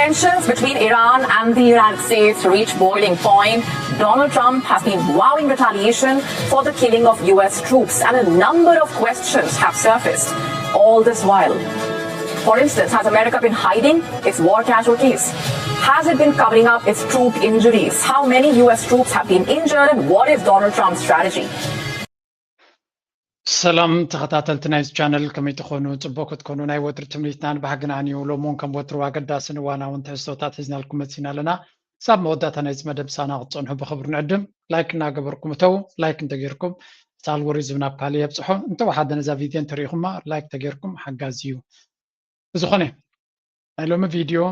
Tensions between Iran and the United States reach boiling point. Donald Trump has been vowing retaliation for the killing of U S troops, and a number of questions have surfaced. All this while, for instance, has America been hiding its war casualties? Has it been covering up its troop injuries? How many U S troops have been injured, and what is Donald Trump's strategy? ሰላም ተኸታተልቲ ናይዚ ቻነል፣ ከመይ ትኾኑ? ጽቡቅ ክትኮኑ ናይ ወትሪ ትምኒትናን ባህግናን እዩ። ሎሚ እውን ከም ወትሩ ኣገዳስን እዋናውን ትሕዝቶታት ሒዝናልኩም መጺና ኣለና። ክሳብ መወዳእታ ናይዚ መደብ ሳና ክትጸንሑ ብኽብሪ ንዕድም። ላይክ እናገበርኩም እተው። ላይክ እንተጌርኩም እቲ ኣልጎሪዝም ናብ ካልእ የብጽሖ። እንተወሓደ ነዛ ቪድዮ እንተሪኢኹማ ላይክ ተጌርኩም ሓጋዚ እዩ። ብዝኾነ ናይ ሎሚ ቪድዮ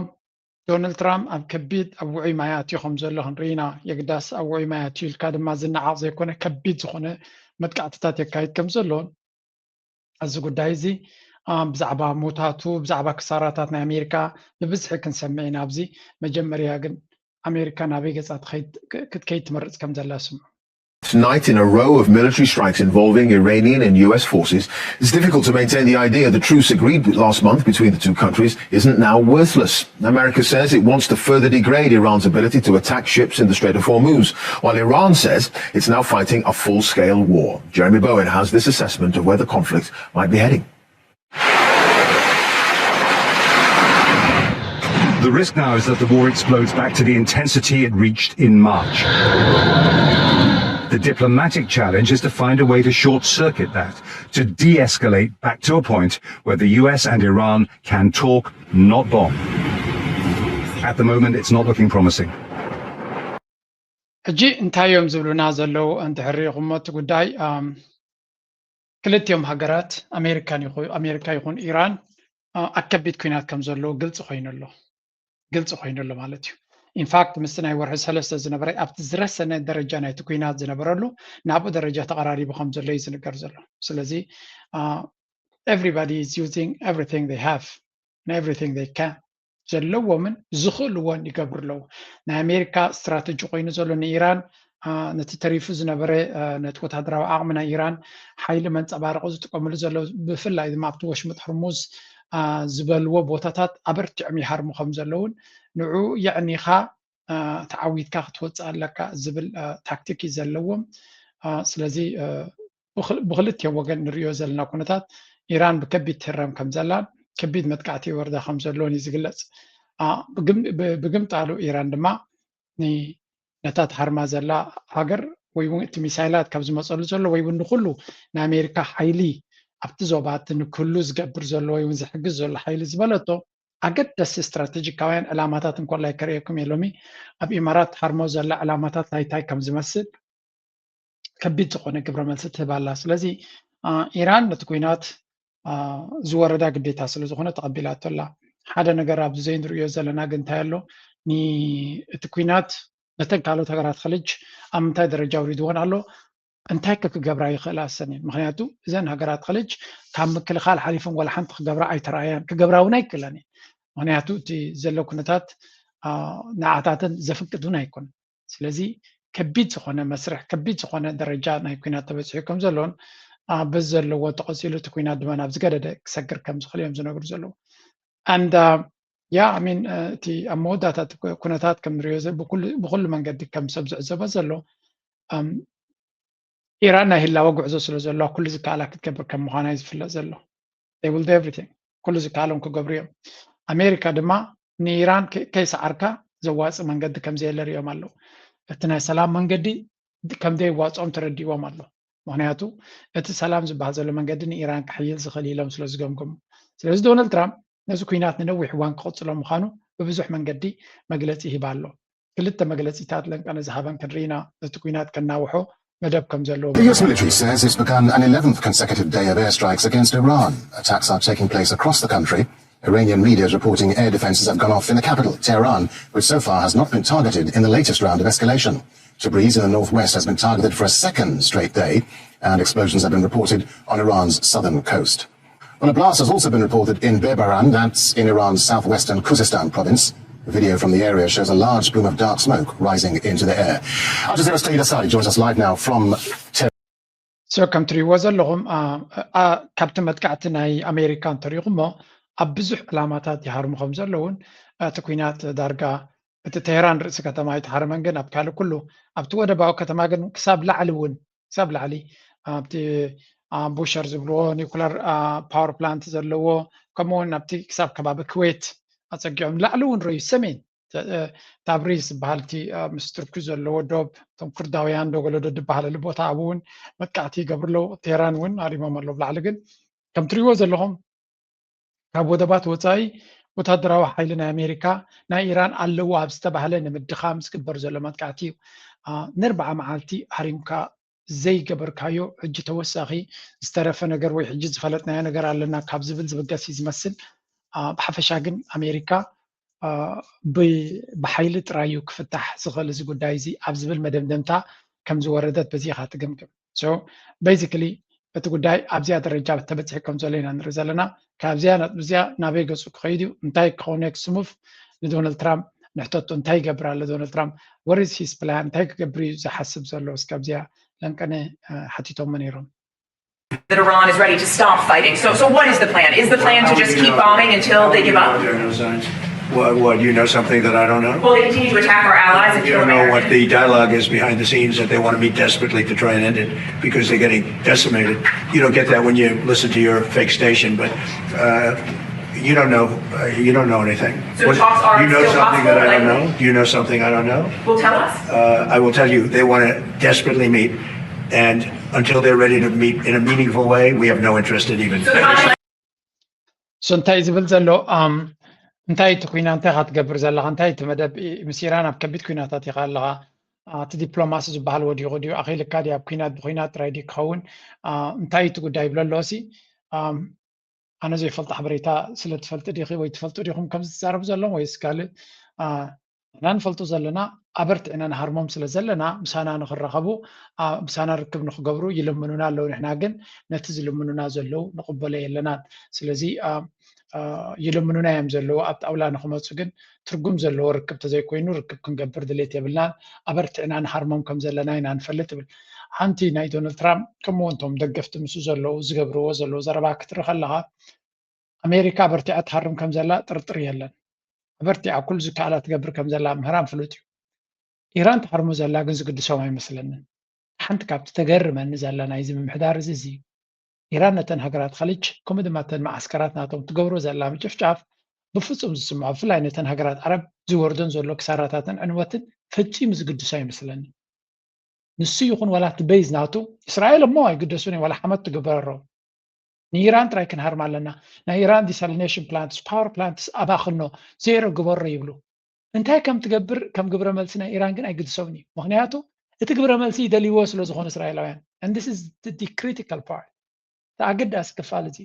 ዶናልድ ትራምፕ ኣብ ከቢድ ኣብ ውዑይ ማይ ኣትዩ ከም ዘሎ ክንርኢ ኢና። የግዳስ ኣብ ውዑይ ማይ ኣትዩ ኢልካ ድማ ዝነዓቕ ዘይኮነ ከቢድ ዝኾነ መጥቃዕትታት የካይድ ከም ዘሎ፣ እዚ ጉዳይ እዚ ብዛዕባ ሞታቱ ብዛዕባ ክሳራታት ናይ ኣሜሪካ ብብዝሒ ክንሰምዕ ኢና። ኣብዚ መጀመርያ ግን ኣሜሪካ ናበይ ገጻ ክትከይድ ትመርጽ ከም ዘላ ስምዑ። Tonight, in a row of military strikes involving Iranian and U S forces, it's difficult to maintain the idea the truce agreed last month between the two countries isn't now worthless. America says it wants to further degrade Iran's ability to attack ships in the Strait of Hormuz, while Iran says it's now fighting a full scale war. Jeremy Bowen has this assessment of where the conflict might be heading. The risk now is that the war explodes back to the intensity it reached in March. The diplomatic challenge is to find a way to short circuit that, to de escalate back to a point where the U S and Iran can talk, not bomb. At the moment, it's not looking promising. ሕጂ እንታይ እዮም ዝብሉና ዘለዉ እንድሕር ሪኢኹሞ እቲ ጉዳይ? ክልቲኦም ሃገራት ኣሜሪካ ይኹን ኢራን ኣብ ከቢድ ኩናት ከም ዘለዉ ግልፂ ኮይኑ ኣሎ። ግልፂ ኮይኑ ኣሎ ማለት እዩ። ኢንፋክት ምስቲ ናይ ወርሒ ሰለስተ ዝነበረ ኣብቲ ዝረሰነ ደረጃ ናይቲ ኩናት ዝነበረሉ ናብኡ ደረጃ ተቐራሪቡ ከም ዘሎ እዩ ዝንገር ዘሎ። ስለዚ everybody is using everything they have and everything they can ዘለዎምን ዝኽእልዎን ይገብሩ ኣለዉ። ናይ ኣሜሪካ ስትራተጂ ኮይኑ ዘሎ ንኢራን ነቲ ተሪፉ ዝነበረ ነቲ ወታደራዊ ዓቕሚ ናይ ኢራን ሓይሊ መንፀባረቂ ዝጥቀምሉ ዘለዉ ብፍላይ ድማ ኣብቲ ወሽመጥ ሕርሙዝ ዝበልዎ ቦታታት ኣበርቲዖም ይሃርሙ ከም ዘለውን ንዑ የዕኒኻ ተዓዊትካ ክትወፅእ ኣለካ ዝብል ታክቲክ እዩ ዘለዎም። ስለዚ ብክልቲኦም ወገን ንሪኦ ዘለና ኩነታት ኢራን ብከቢድ ትህረም ከም ዘላን ከቢድ መጥቃዕቲ ይወርዳ ከም ዘለውን እዩ ዝግለፅ። ብግምጣሉ ኢራን ድማ ነታ ትሃርማ ዘላ ሃገር ወይ እውን እቲ ሚሳይላት ካብ ዝመፀሉ ዘሎ ወይ እውን ንኩሉ ናይ ኣሜሪካ ሓይሊ ኣብቲ ዞባ እቲ ንክህሉ ዝገብር ዘሎ ወይ እውን ዝሕግዝ ዘሎ ሓይሊ ዝበለቶ ኣገደስቲ ስትራቴጂካውያን ዕላማታት እንኮላይ ከርእየኩም እየ ሎሚ ኣብ ኢማራት ትሃርሞ ዘላ ዕላማታት ናይታይ ከም ዝመስል ከቢድ ዝኾነ ግብረ መልሲ ትህብ ኣላ። ስለዚ ኢራን ነቲ ኩናት ዝወረዳ ግዴታ ስለ ዝኾነ ተቐቢላቶ ኣላ። ሓደ ነገር ኣብዚ ዘይንርእዮ ዘለና ግን እንታይ ኣሎ? እቲ ኩናት ነተን ካልኦት ሃገራት ኸልጅ ኣብ ምንታይ ደረጃ ኣውሪድወን ኣሎ? እንታይ ከ ክገብራ ይኽእላ እሰን እየን? ምኽንያቱ እዘን ሃገራት ኸልጅ ካብ ምክልኻል ሓሊፈን ዋላ ሓንቲ ክገብራ ኣይተረኣያን፣ ክገብራ እውን ኣይክእላን እየን። ምኽንያቱ እቲ ዘሎ ኩነታት ንዓታተን ዘፍቅድ እውን ኣይኮነን። ስለዚ ከቢድ ዝኾነ መስርሕ ከቢድ ዝኾነ ደረጃ ናይ ኩናት ተበፂሑ ከም ዘሎን በዚ ዘለዎ ተቐፂሉ እቲ ኩናት ድማ ናብ ዝገደደ ክሰግር ከም ዝኽእል እዮም ዝነግሩ ዘለዉ። And yeah, I mean እቲ ኣብ መወዳእታ እቲ ኩነታት ከም ንሪኦ ብኩሉ መንገዲ ከም ሰብ ዝዕዘቦ ዘሎ ኢራን ናይ ህላወ ጉዕዞ ስለ ዘለዋ ኩሉ ዝከኣላ ክትገብር ከም ምዃና እዩ ዝፍለጥ ዘሎ። They will do everything. ኩሉ ዝከኣሎም ክገብሩ እዮም። ኣሜሪካ ድማ ንኢራን ከይሰዓርካ ዘዋፅእ መንገዲ ከም ዘየለ ሪኦም ኣለዉ። እቲ ናይ ሰላም መንገዲ ከም ዘየዋፅኦም ተረዲእዎም ኣሎ። ምኽንያቱ እቲ ሰላም ዝበሃል ዘሎ መንገዲ ንኢራን ክሕይል ዝኽእል ኢሎም ስለ ዝገምገሙ። ስለዚ ዶናልድ ትራምፕ ነዚ ኩናት ንነዊሕ እዋን ክቕፅሎ ምዃኑ ብብዙሕ መንገዲ መግለፂ ይህብ ኣሎ። ክልተ መግለፂታት ለንቀነ ዝሃበን ክንርኢና ነቲ ኩናት ከናውሖ መደብ ከም ዘለዎ The U S military says it's begun an eleventh consecutive day of airstrikes against Iran. Attacks are taking place across the country. Iranian media is reporting air defenses have gone off in the capital, Tehran, which so far has not been targeted in the latest round of escalation. Tabriz in the northwest has been targeted for a second straight day, and explosions have been reported on Iran's southern coast. Well, a blast has also been reported in Behbaran, that's in Iran's southwestern Khuzestan province. A video from the area shows a large plume of dark smoke rising into the air. Al Jazeera's Khalid Asadi joins us live now from Tehran. So ከም ትሪእዎ ዘለኹም ካብቲ መጥቃዕቲ ናይ ኣሜሪካ እንተሪኹሞ ኣብ ብዙሕ ዕላማታት ይሃርሙ ከም ዘለውን እቲ ኩናት ዳርጋ እቲ ቴህራን ርእሲ ከተማ ኣይተሃረመን፣ ግን ኣብ ካልእ ኩሉ ኣብቲ ወደባዊ ከተማ ግን ክሳብ ላዕሊ እውን ክሳብ ላዕሊ ኣብቲ ቡሸር ዝብልዎ ኒኩለር ፓወር ፕላንት ዘለዎ ከምኡ እውን ኣብቲ ክሳብ ከባቢ ክዌት ኣፀጊዖም ላዕሊ እውን ረዩ ሰሜን ታብሪዝ ዝበሃል እቲ ምስ ቱርኪ ዘለዎ ዶብ እቶም ኩርዳውያን ዶ ገለ ዶ ዝበሃለሉ ቦታ ኣብኡ እውን መጥቃዕቲ ይገብሩ ኣለዉ። ቴህራን እውን ኣሪሞም ኣለዉ። ብላዕሊ ግን ከም ትሪእዎ ዘለኹም ካብ ወደባት ወፃኢ ወታደራዊ ሓይሊ ናይ ኣሜሪካ ናይ ኢራን ኣለዎ ኣብ ዝተባህለ ንምድኻም ዝግበር ዘሎ መጥቃዕቲ እዩ። ንርብዓ መዓልቲ ሃሪምካ ዘይገበርካዮ ሕጂ ተወሳኺ ዝተረፈ ነገር ወይ ሕጂ ዝፈለጥናዮ ነገር ኣለና ካብ ዝብል ዝብገስ እዩ ዝመስል። ብሓፈሻ ግን ኣሜሪካ ብሓይሊ ጥራይ እዩ ክፍታሕ ዝኽእል እዚ ጉዳይ እዚ ኣብ ዝብል መደምደምታ ከም ዝወረደት በዚ ኢኻ ትግምግም። So basically እቲ ጉዳይ ኣብዚኣ ደረጃ ተበፂሑ ከም ዘሎ ኢና ንርኢ ዘለና። ካብዚኣ ነጥቢ እዚኣ ናበይ ገፁ ክኸይድ እዩ፣ እንታይ ክኸውን ኔክስት ሙቭ ንዶናልድ ትራምፕ ንሕተቱ እንታይ ይገብር ኣሎ ዶናልድ ትራምፕ፣ what is his plan፣ እንታይ ክገብር እዩ ዝሓስብ ዘሎ? እስከ ኣብዚኣ ለንቀነ ሓቲቶሞ ነይሮም። that Iran is ready to stop fighting. So, so what is the plan? Is the plan to just keep bombing until they give up? What, what, you know something that I don't know? Well, they continue to attack our allies and You don't know what the dialogue is behind the scenes that they want to meet desperately to try and end it because they're getting decimated. You don't get that when you listen to your fake station, but uh, you don't know. Uh, you don't know anything. So what, talks are you know something that I don't know. Do you know something I don't know? Well, tell us. Uh, I will tell you. They want to desperately meet, and until they're ready to meet in a meaningful way, we have no interest in even. So the bottom so እንታይ ዝብል ዘሎ እንታይ እቲ ኩና እንታይ ኢኻ ትገብር ዘለኻ እንታይ እቲ መደብ ምስ ኢራን ኣብ ከቢድ ኩናታት ኢኻ ኣለኻ እቲ ዲፕሎማሲ ዝበሃል ወዲቑ ድዩ ኣኺልካ ድዩ ኣብ ኩናት ብኩናት ጥራይ ድዩ ክኸውን እንታይ እቲ ጉዳይ ይብሎ ኣለዎ ሲ ኣነ ዘይፈልጦ ሓበሬታ ስለ ትፈልጢ ዲኺ ወይ ትፈልጡ ዲኹም ከምዚ ትዛረቡ ዘለኹም ወይስ ካልእ ንሕና ንፈልጦ ዘለና ኣበርቲዕና ንሃርሞም ስለ ዘለና ምሳና ንኽራኸቡ ምሳና ርክብ ንኽገብሩ ይልምኑና ኣለዉ ንሕና ግን ነቲ ዝልምኑና ዘለዉ ንቕበሎ የለናን ስለዚ ይልምኑና እዮም ዘለዉ ኣብ ጣውላ ንኽመፁ ግን ትርጉም ዘለዎ ርክብ ተዘይኮይኑ ርክብ ክንገብር ድሌት የብልናን ኣበርቲዕና ንሃርሞም ከም ዘለና ኢና ንፈልጥ ይብል ሓንቲ ናይ ዶናልድ ትራምፕ ከምኡ እንቶም ደገፍቲ ምስ ዘለዉ ዝገብርዎ ዘለዉ ዘረባ ክትርኢ ከለኻ ኣሜሪካ ኣበርቲዓ ትሃርም ከም ዘላ ጥርጥር የለን ኣበርቲዓ ኩሉ ዝከኣላ ትገብር ከም ዘላ ምህራም ፍሉጥ እዩ ኢራን ትሃርሞ ዘላ ግን ዝግድሶም ኣይመስለንን ሓንቲ ካብቲ ተገርመኒ ዘላ ናይዚ ምምሕዳር እዚ እዚ ኢራን ነተን ሃገራት ኸሊጅ ከምኡ ድማ ተን መዓስከራት ናቶም ትገብሮ ዘላ ምጭፍጫፍ ብፍፁም ዝስምዖ ብፍላይ ነተን ሃገራት ዓረብ ዝወርደን ዘሎ ክሳራታትን ዕንወትን ፈፂሙ ዝግድሶ ኣይመስለንን ንሱ ይኹን ዋላ እቲ በይዝ ናቱ እስራኤል እሞ ኣይግደሱን እዮም ዋላ ሓመት ትግበረሮም ንኢራን ጥራይ ክንሃርም ኣለና ናይ ኢራን desalination plants power plants ኣባኽኖ ዜሮ ግበሮ ይብሉ እንታይ ከም ትገብር ከም ግብረ መልሲ ናይ ኢራን ግን ኣይግድሶምን እዩ ምክንያቱ እቲ ግብረ መልሲ ይደልይዎ ስለ ዝኾኑ እስራኤላውያን and this is the critical part ኣገዳሲ ክፋል እዚ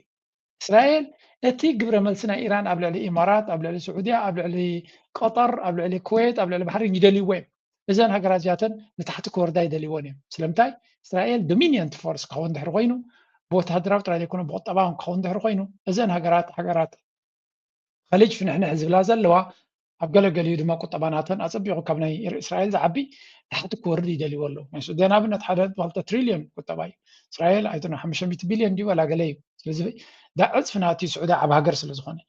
እስራኤል እቲ ግብረ መልሲ ናይ ኢራን ኣብ ልዕሊ ኢማራት ኣብ ልዕሊ ስዑድያ ኣብ ልዕሊ ቀጠር ኣብ ልዕሊ ኩዌት ኣብ ልዕሊ ባሕሪን ይደልይዎ እዮም እዘን ሃገራት እዚኣተን ንታሕቲ ክወርዳ ይደልይዎን እዮም ስለምንታይ እስራኤል ዶሚኒየንት ፎርስ ክኸውን ድሕሪ ኮይኑ ብወታደራዊ ጥራይ ዘይኮነ ብቁጠባውን ክኸውን ድሕሪ ኮይኑ እዘን ሃገራት ሃገራት ኸሊጅ ፍንሕንሕ ዝብላ ዘለዋ ኣብ ገለገሊኡ ድማ ቁጠባ ናተን ኣፀቢቑ ካብ ናይ እስራኤል ዝዓቢ ታሕቲ ክወርድ ይደልይዎ ኣለዉ ናይ ሱዳን ኣብነት ሓደ ክልተ ትሪልዮን ቁጠባ እዩ እስራኤል ኣይቶ ሓሙሽተ ሚእቲ ቢልዮን ድዩ ዋላ ገለ እዩ ስለዚ ዳዕፅፊ ናቲ ስዑዲ ዓብ ሃገር ስለ ዝኾነ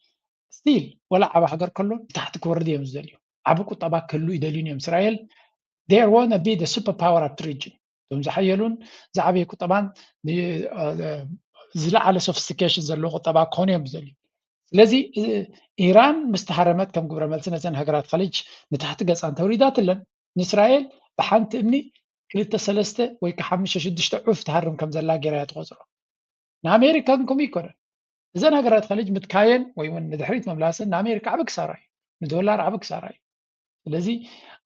ስቲል ወላ ዓብ ሃገር ከሎ ታሕቲ ክወርድ እዮም ዝደልዩ ዓብ ቁጠባ ክህሉ ይደልዩን እዮም እስራኤል they want to be the super power ኣብቲ region እቶም ዝሓየሉን ዝዓበየ ቁጠባን ዝለዓለ sophistication ዘለዎ ቁጠባ ክኾኑ እዮም ዝደልዩ ስለዚ ኢራን ምስ ተሃረመት ከም ግብረ መልሲ ነዘን ሃገራት ኸሊጅ ንታሕቲ ገፃ እንተውሪዳትለን ንእስራኤል ብሓንቲ እምኒ ክልተ ሰለስተ ወይ ከዓ ሓሙሽተ ሽዱሽተ ዑፍ ትሃርም ከም ዘላ ገይራ እያ ትቆፅሮ ንኣሜሪካ ግን ከምኡ ይኮነን እዘን ሃገራት ኸሊጅ ምትካየን ወይ እውን ንድሕሪት ምምላሰን ንኣሜሪካ ዓብ ክሳራ እዩ ንዶላር ዓብ ክሳራ እዩ ስለዚ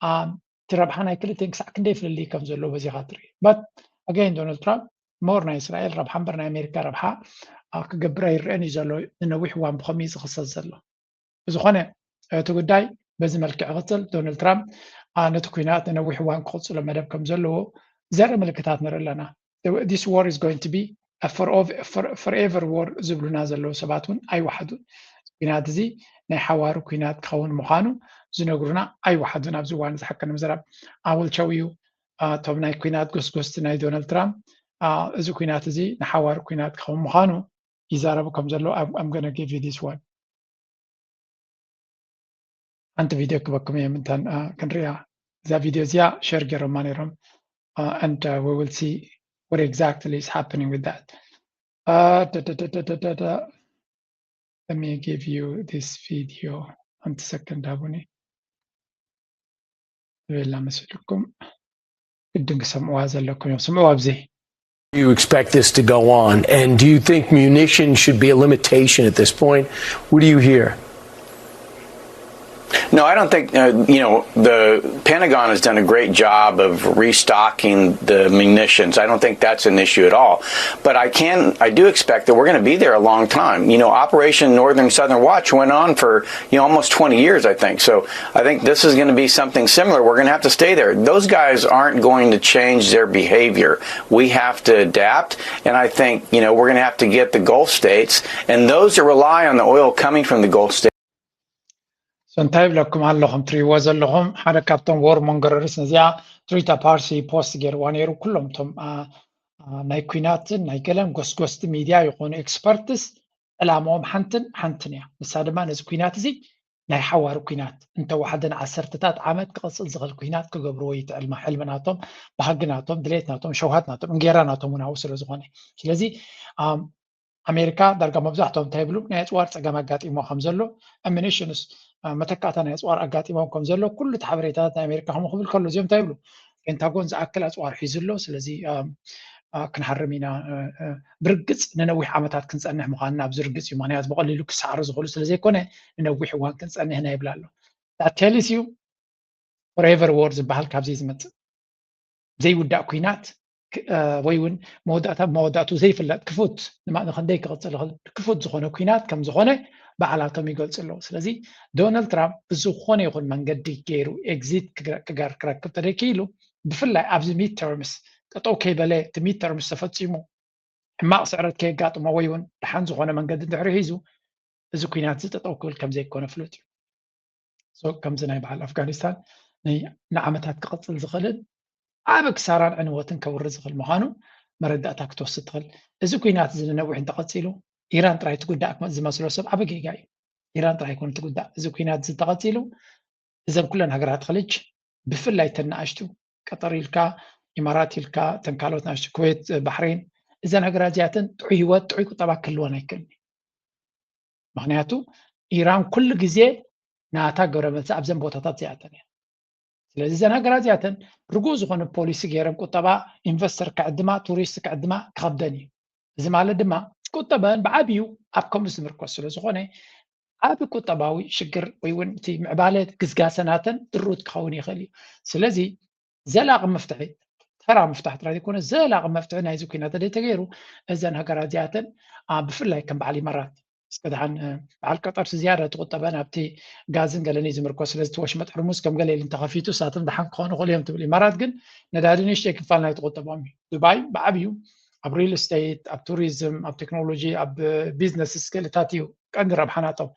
እቲ ረብሓ ናይ ክልተን ክሳዕ ክንደይ ፍልልይ ከም ዘሎ በዚኻ ትርኢ but again ዶናልድ ትራምፕ more ናይ እስራኤል ረብሓ እምበር ናይ ኣሜሪካ ረብሓ ክገብር ኣይረአን እዩ ዘሎ ንነዊሕ እዋን ብኸምኡ ዝኽሰስ ዘሎ ብዝኾነ እቲ ጉዳይ በዚ መልክዕ ይቕፅል ዶናልድ ትራምፕ ነቲ ኩናት ንነዊሕ እዋን ክቕፅሎ መደብ ከም ዘለዎ ዘርኢ ምልክታት ንርኢ ኣለና this war is going to be forever war ዝብሉና ዘለዉ ሰባት እውን ኣይወሓዱን ኩናት እዚ ናይ ሓዋሩ ኩናት ክኸውን ምዃኑ ዝነግሩና ኣይወሓዱን ኣብዚ እዋን ዝሓቀነ ምዘራብ ኣወልቸው እዩ እቶም ናይ ኩናት ጎስጎስቲ ናይ ዶናልድ ትራምፕ እዚ ኩናት እዚ ንሓዋሩ ኩናት ክኸውን ምዃኑ ይዛረቡ ከም ዘለዉ I'm gonna give you this one ሓንቲ ቪድዮ ክበኩም እየ ምንታን ክንሪኣ። እዛ ቪድዮ እዚኣ ሸር ገይሮማ ነይሮም። And we will see what exactly is happening with that. Uh, da, da, da, da, da, da. Let me give you this video. ሓንቲ ሰከንድ ሃቡኒ። ትብላ መስልኩም ግድን ክሰምዕዋ ዘለኩም እዮም። ስምዑ ኣብዚ። Do you expect this to go on? And do you think munitions should be a limitation at this point? What do you hear? No, I don't think, uh, you know, the Pentagon has done a great job of restocking the munitions. I don't think that's an issue at all. But I can, I do expect that we're going to be there a long time. You know, Operation Northern Southern Watch went on for, you know, almost twenty years, I think. So I think this is going to be something similar. We're going to have to stay there. Those guys aren't going to change their behavior. We have to adapt. And I think, you know, we're going to have to get the Gulf states and those that rely on the oil coming from the Gulf states. So እንታይ ይብለኩም ኣለኹም? ትሪእዎ ዘለኹም ሓደ ካብቶም ወር ሞንገረርስ ነዚኣ ትሪታ ፓርሲ ፖስት ገይርዋ ነይሩ። ኩሎም እቶም ናይ ኩናትን ናይ ገለን ጎስጎስቲ ሚድያ ይኾኑ ኤክስፐርትስ ዕላማኦም ሓንትን ሓንትን እያ። ንሳ ድማ ነዚ ኩናት እዚ ናይ ሓዋር ኩናት እንተወሓደ ንዓሰርተታት ዓመት ክቐፅል ዝኽእል ኩናት ክገብርዎ እዩ እቲ ዕልማ፣ ሕልሚ ናቶም፣ ባህጊ ናቶም፣ ድሌት ናቶም፣ ሸውሃት ናቶም፣ እንጌራ ናቶም እውን ኣብኡ ስለ ዝኾነ። ስለዚ ኣሜሪካ ዳርጋ መብዛሕትኦም እንታይ ይብሉ ናይ ኣፅዋር ፀገም ኣጋጢሞ ከም ዘሎ፣ ኣሚኒሽንስ መተካእታ ናይ ኣፅዋር ኣጋጢሞም ከም ዘሎ ኩሉ እቲ ሓበሬታታት ናይ ኣሜሪካ ከምኡ ክብል ከሎ እዚኦም እንታይ ይብሉ? ፔንታጎን ዝኣክል ኣፅዋር ሒዙ ኣሎ። ስለዚ ክንሃርም ኢና፣ ብርግፅ ንነዊሕ ዓመታት ክንፀንሕ ምዃንና ኣብዚ ርግፅ እዩ። ምክንያቱ ብቐሊሉ ክሰዓሩ ዝኽእሉ ስለዘይኮነ ንነዊሕ እዋን ክንፀንሕ ኢና ይብል ኣሎ። ዳቴሊስ እዩ ፎሬቨር ዎር ዝበሃል ካብዚ ዝመፅእ ዘይውዳእ ኩናት ወይ እውን መወዳእታ መወዳእቱ ዘይፍለጥ ክፉት ንማእነ ክንደይ ክቕፅል ይኽእል ክፉት ዝኾነ ኩናት ከም ዝኾነ ባዕላቶም ይገልፁ ኣለዉ። ስለዚ ዶናልድ ትራምፕ ብዝኾነ ይኹን መንገዲ ገይሩ ኤግዚት ክረክብ ተደኪኢሉ ብፍላይ ኣብዚ ሚድ ተርምስ ጠጠው ከይበለ እቲ ሚድ ተርምስ ተፈፂሙ ሕማቕ ስዕረት ከየጋጥሞ ወይ እውን ደሓን ዝኾነ መንገዲ እንድሕሪ ሒዙ እዚ ኩናት እዚ ጠጠው ክብል ከም ዘይኮነ ፍሉጥ እዩ። ከምዚ ናይ በዓል ኣፍጋኒስታን ንዓመታት ክቕፅል ዝኽእልን ዓብ ክሳራን ዕንወትን ከውርድ ዝኽእል ምዃኑ መረዳእታ ክትወስድ ትኽእል። እዚ ኩናት እዚ ንነዊሕ እንተቐፂሉ ኢራን ጥራይ ትጉዳእ ዝመስሎ ሰብ ዓብ ጌጋ እዩ። ኢራን ጥራይ ኣይኮነ ትጉዳእ። እዚ ኩናት እዚ እንተቐፂሉ እዘን ኩለን ሃገራት ኸሊጅ ብፍላይ እተን ንኣሽቱ ቀጠር ኢልካ ኢማራት ኢልካ እተን ካልኦት ንኣሽቱ ኩዌት፣ ባሕሬን እዘን ሃገራት እዚኣተን ጥዑይ ህይወት ጥዑይ ቁጠባ ክህልወን ኣይክእልን እዩ። ምክንያቱ ኢራን ኩሉ ግዜ ናታ ግብረ መልሲ ኣብዘን ቦታታት እዚኣተን እያ። ስለዚ እዘን ሃገራት እዚኣተን ርጉእ ዝኾነ ፖሊሲ ገይረን ቁጠባ ኢንቨስተር ክዕድማ ቱሪስት ክዕድማ ክኸብደን እዩ። እዚ ማለት ድማ ቁጠበን ብዓብዩ ኣብ ከምኡ ዝምርኮስ ስለ ዝኾነ ዓቢ ቁጠባዊ ሽግር ወይ እውን እቲ ምዕባለ ግስጋሰ ናተን ድሩት ክኸውን ይኽእል እዩ። ስለዚ ዘላቒ መፍትሒ ተራ ምፍታሕ ጥራይ ዘይኮነ ዘላቒ መፍትሒ ናይዚ ኩናት ተደይ ተገይሩ እዘን ሃገራት እዚኣተን ብፍላይ ከም በዓል ኢማራት እስከ ደሓን በዓል ቀጠርሲ ዝያዳ ትቁጠበን ኣብቲ ጋዝን ገለን እዩ ዝምርኮስ ስለዚ እቲ ወሽመጥ ሕርሙዝ ከም ገለ ኢሉ እንተኸፊቱ እሳቶም ደሓን ክኾኑ ይኽእሉ እዮም ትብል ኢማራት ግን ነዳዲ ንእሽተይ ክፋል ናይ ትቁጠቦም እዩ። ዱባይ ብዓብዩ ኣብ ሪል ስቴት ኣብ ቱሪዝም ኣብ ቴክኖሎጂ ኣብ ቢዝነስ ስክልታት እዩ ቀንዲ ረብሓ ናቶም።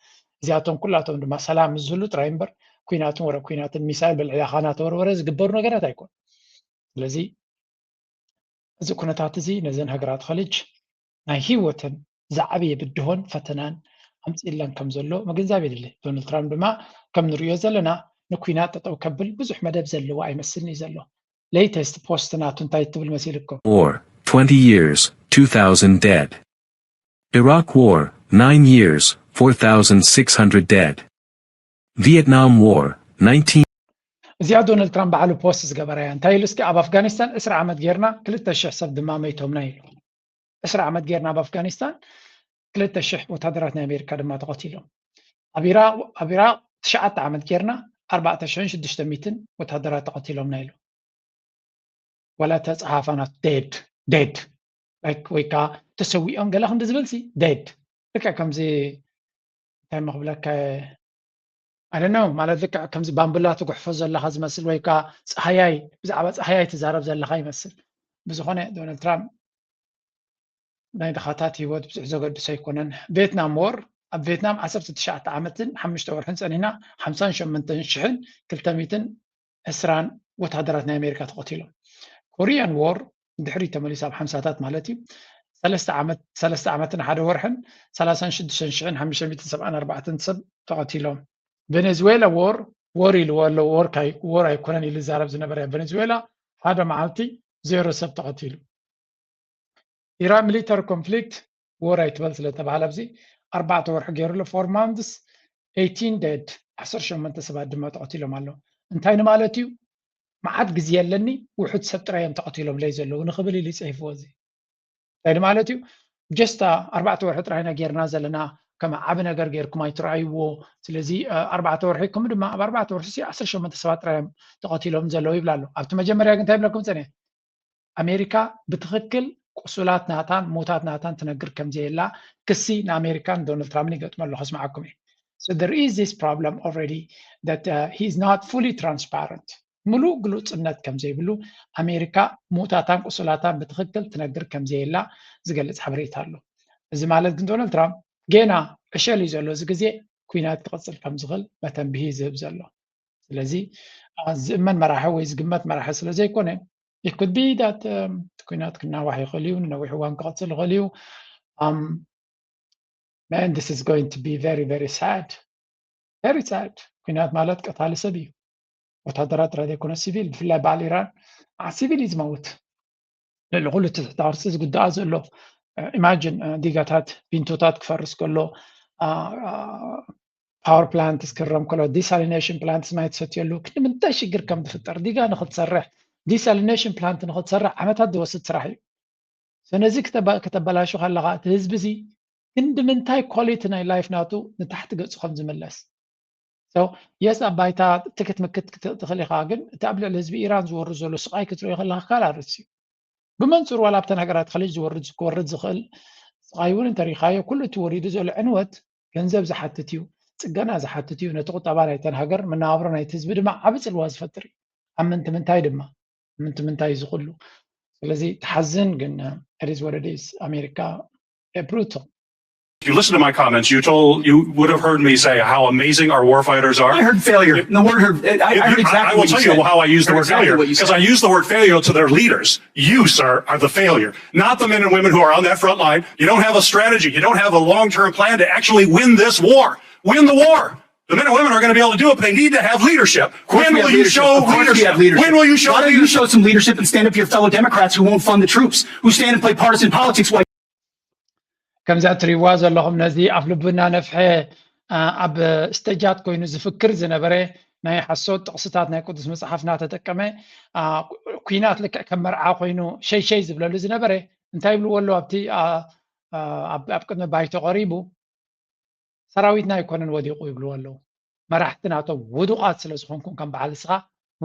እዚኣቶም ኩላቶም ድማ ሰላም ምስ ዝህሉ ጥራይ እምበር ኩናትን ወረ ኩናትን ሚሳይል ብልዕያኻ እናተወርወረ ዝግበሩ ነገራት ኣይኮኑ። ስለዚ እዚ ኩነታት እዚ ነዘን ሃገራት ኸሊጅ ናይ ህይወተን ዝዓበየ ብድሆን ፈተናን ኣምፅእለን ከም ዘሎ ምግንዛብ የድሊ። ዶናልድ ትራምፕ ድማ ከም ንሪኦ ዘለና ንኩናት ጠጠው ከብል ብዙሕ መደብ ዘለዎ ኣይመስልን እዩ ዘሎ። ሌተስት ፖስት ናቱ እንታይ ትብል መሲልኩም? War, twenty years, two thousand dead. Iraq War, nine years, four thousand six hundred dead. Vietnam War, nineteen እዚኣ ዶናልድ ትራምፕ ባዕሉ ፖስት ዝገበራ እያ። እንታይ ኢሉ እስኪ ኣብ ኣፍጋኒስታን ዕስራ ዓመት ጌርና ክልተ ሽሕ ሰብ ድማ መይቶምና ኢሉ። ዕስራ ዓመት ጌርና ኣብ ኣፍጋኒስታን ክልተ ሽሕ ወታደራት ናይ ኣሜሪካ ድማ ተቐቲሎም። ኣብ ኢራቅ ኣብ ኢራቅ ትሽዓተ ዓመት ጌርና ኣርባዕተ ሽሕን ሽዱሽተ ሚእትን ወታደራት ተቐቲሎምና ኢሉ። ወላ ተፀሓፋናት ዴድ ዴድ ወይ ከዓ ተሰዊኦም ገለ ክንዲ ዝብል ሲ ዴድ ልክዕ ከምዚ እንታይ መክብለካ ኣደነው ማለት ልክዕ ከምዚ ባምብላ ትጉሕፎ ዘለካ ዝመስል ወይ ከዓ ፀሃያይ ብዛዕባ ፀሃያይ ትዛረብ ዘለካ ይመስል። ብዝኾነ ዶናልድ ትራምፕ ናይ ድኻታት ህይወት ብዙሕ ዘገድሶ ኣይኮነን። ቬትናም ዎር ኣብ ቬትናም ዓሰርተ ትሽዓተ ዓመትን ሓሙሽተ ወርሕን ፀኒሕና ሓምሳን ሸሞንተን ሽሕን ክልተ ሚእትን ዕስራን ወታደራት ናይ ኣሜሪካ ተቐቲሎም። ኮሪያን ዎር ድሕሪ ተመሊሱ ኣብ ሓምሳታት ማለት እዩ ሰለስተ ዓመት ሰለስተ ዓመትን ሓደ ወርሕን ሰላሳን ሽዱሽተን ሽሕን ሓሙሽተ ሚእትን ሰብዓን ኣርባዕተን ሰብ ተቐቲሎም። ቬኔዙዌላ ወር ወር ኢልዎ ኣሎ። ወር ኣይኮነን ኢሉ ዝዛረብ ዝነበረ ቬኔዙዌላ ሓደ መዓልቲ ዜሮ ሰብ ተቐቲሉ። ኢራን ሚሊተሪ ኮንፍሊክት ወር ኣይትበል ስለተባሃለ ኣብዚ ኣርባዕተ ወርሒ ገይሩ ኣሎ። ፎር ማንትስ ኤይቲን ደድ ዓሰርተ ሸሞንተ ሰባት ድማ ተቐቲሎም ኣለዉ። እንታይ ንማለት እዩ? መዓት ግዜ ኣለኒ፣ ውሑድ ሰብ ጥራይ እዮም ተቐቲሎምለይ ዘለዉ ንኽብል ኢሉ ይፅሒፍዎ። እዚ እንታይ ማለት እዩ? ጀስት ኣርባዕተ ወርሒ ጥራይና ጌርና ዘለና ከም ዓቢ ነገር ጌርኩም ኣይትረኣይዎ። ስለዚ ኣርባዕተ ወርሒ ከም ድማ ኣብ ኣርባዕተ ወርሒ ዓሰርተ ሸሞንተ ሰባት ጥራይ እዮም ተቐቲሎም ዘለዉ ይብላ ኣሎ። ኣብቲ መጀመርያ ግን እንታይ ይብለኩም ፀኒሐ? ኣሜሪካ ብትኽክል ቁሱላት ናታን ሞታት ናታን ትነግር ከም ዘየላ ክሲ ንኣሜሪካን ዶናልድ ትራምፕን ይገጥመሉ ከስምዓኩም እየ። So there is this problem already that uh, he is not fully transparent. ምሉእ ግሉጽነት ከም ዘይብሉ ኣሜሪካ ሞታታን ቁሱላታን ብትኽክል ትነግር ከም ዘየላ ዝገልጽ ሓበሬታ ኣሎ። እዚ ማለት ግን ዶናልድ ትራምፕ ጌና ዕሸል እዩ ዘሎ፣ እዚ ግዜ ኩናት ክቕጽል ከም ዝኽእል መተንብሂ ዝህብ ዘሎ። ስለዚ ዝእመን መራሒ ወይ ዝግመት መራሒ ስለ ዘይኮነ it could be that ኩናት ክናዋሕ ይኽእል እዩ፣ ንነዊሕ እዋን ክቐጽል ይኽእል እዩ። Man, this is going to be very very sad, very sad. ኩናት ማለት ቀታሊ ሰብ እዩ። ወታደራት ጥራይ ዘይኮነ ሲቪል፣ ብፍላይ በዓል ኢራን ሲቪል እዩ ዝመውት። ልዕሊ ኩሉ እቲ ትሕቲ ቅርጺ ዝጉዳኣ ዘሎ ኢማጂን ዲጋታት ቢንቶታት ክፈርስ ከሎ ፓወር ፕላንት ክስረም ከሎ ዲሳሊኔሽን ፕላንት ማይ ትሰትየሉ ክንዲ ምንታይ ሽግር ከም ዝፍጠር ዲጋ ንክትሰርሕ ዲሳሊኔሽን ፕላንት ንክትሰርሕ ዓመታት ዝወስድ ስራሕ እዩ። ነዚ ከተበላሹ ከለካ እቲ ህዝቢ እዚ ክንዲ ምንታይ ኳሊቲ ናይ ላይፍ ናቱ ንታሕቲ ገጹ ከም ዝምለስ የስ ኣብ ባይታ ትክት ምክት ክትኽእል ኢኻ፣ ግን እቲ ኣብ ልዕሊ ህዝቢ ኢራን ዝወርድ ዘሎ ስቃይ ክትሪኦ ከለካ ካልእ ኣርእስቲ እዩ። ብመንፅር ዋላ ኣብተን ሃገራት ከሊጅ ዝወርድ ክወርድ ዝኽእል ስቃይ እውን እንተሪኻዮ ኩሉ እቲ ወሪዱ ዘሎ ዕንወት ገንዘብ ዝሓትት እዩ፣ ፅገና ዝሓትት እዩ። ነቲ ቁጠባ ናይተን ሃገር መነባብሮ ናይቲ ህዝቢ ድማ ዓቢ ፅልዋ ዝፈጥር እዩ። ኣብ ምንቲ ምንታይ ድማ ምንቲ ምንታይ እዩ ዝኽሉ። ስለዚ ተሓዝን ግን ሪዝ ወረዲስ ኣሜሪካ ብሩቶ If you listen to my comments, you told you would have heard me say how amazing our warfighters are. I heard failure. The word heard. I, I heard exactly. I will tell you how I use the word failure because I use the word failure to their leaders. You, sir, are the failure, not the men and women who are on that front line. You don't have a strategy. You don't have a long-term plan to actually win this war. Win the war. The men and women are going to be able to do it, but they need to have leadership. When will you show leadership? When will you show? Why don't you show some leadership and stand up to your fellow Democrats who won't fund the troops, who stand and play partisan politics while ከምዛ ትሪዋ ዘለኹም ነዚ ኣፍ ልቡና ነፍሐ ኣብ ስተጃት ኮይኑ ዝፍክር ዝነበረ ናይ ሓሶት ጥቕስታት ናይ ቅዱስ መፅሓፍ እናተጠቀመ ኩናት ልክዕ ከም መርዓ ኮይኑ ሸይሸይ ዝብለሉ ዝነበረ እንታይ ይብልዎ ኣለዉ ኣብቲ ኣብ ቅድሚ ባይቶ ቀሪቡ ሰራዊትና ኣይኮነን ወዲቑ ይብልዎ ኣለዉ። መራሕቲ ናቶም ውዱቓት ስለ ዝኾንኩም ከም በዓል ንስኻ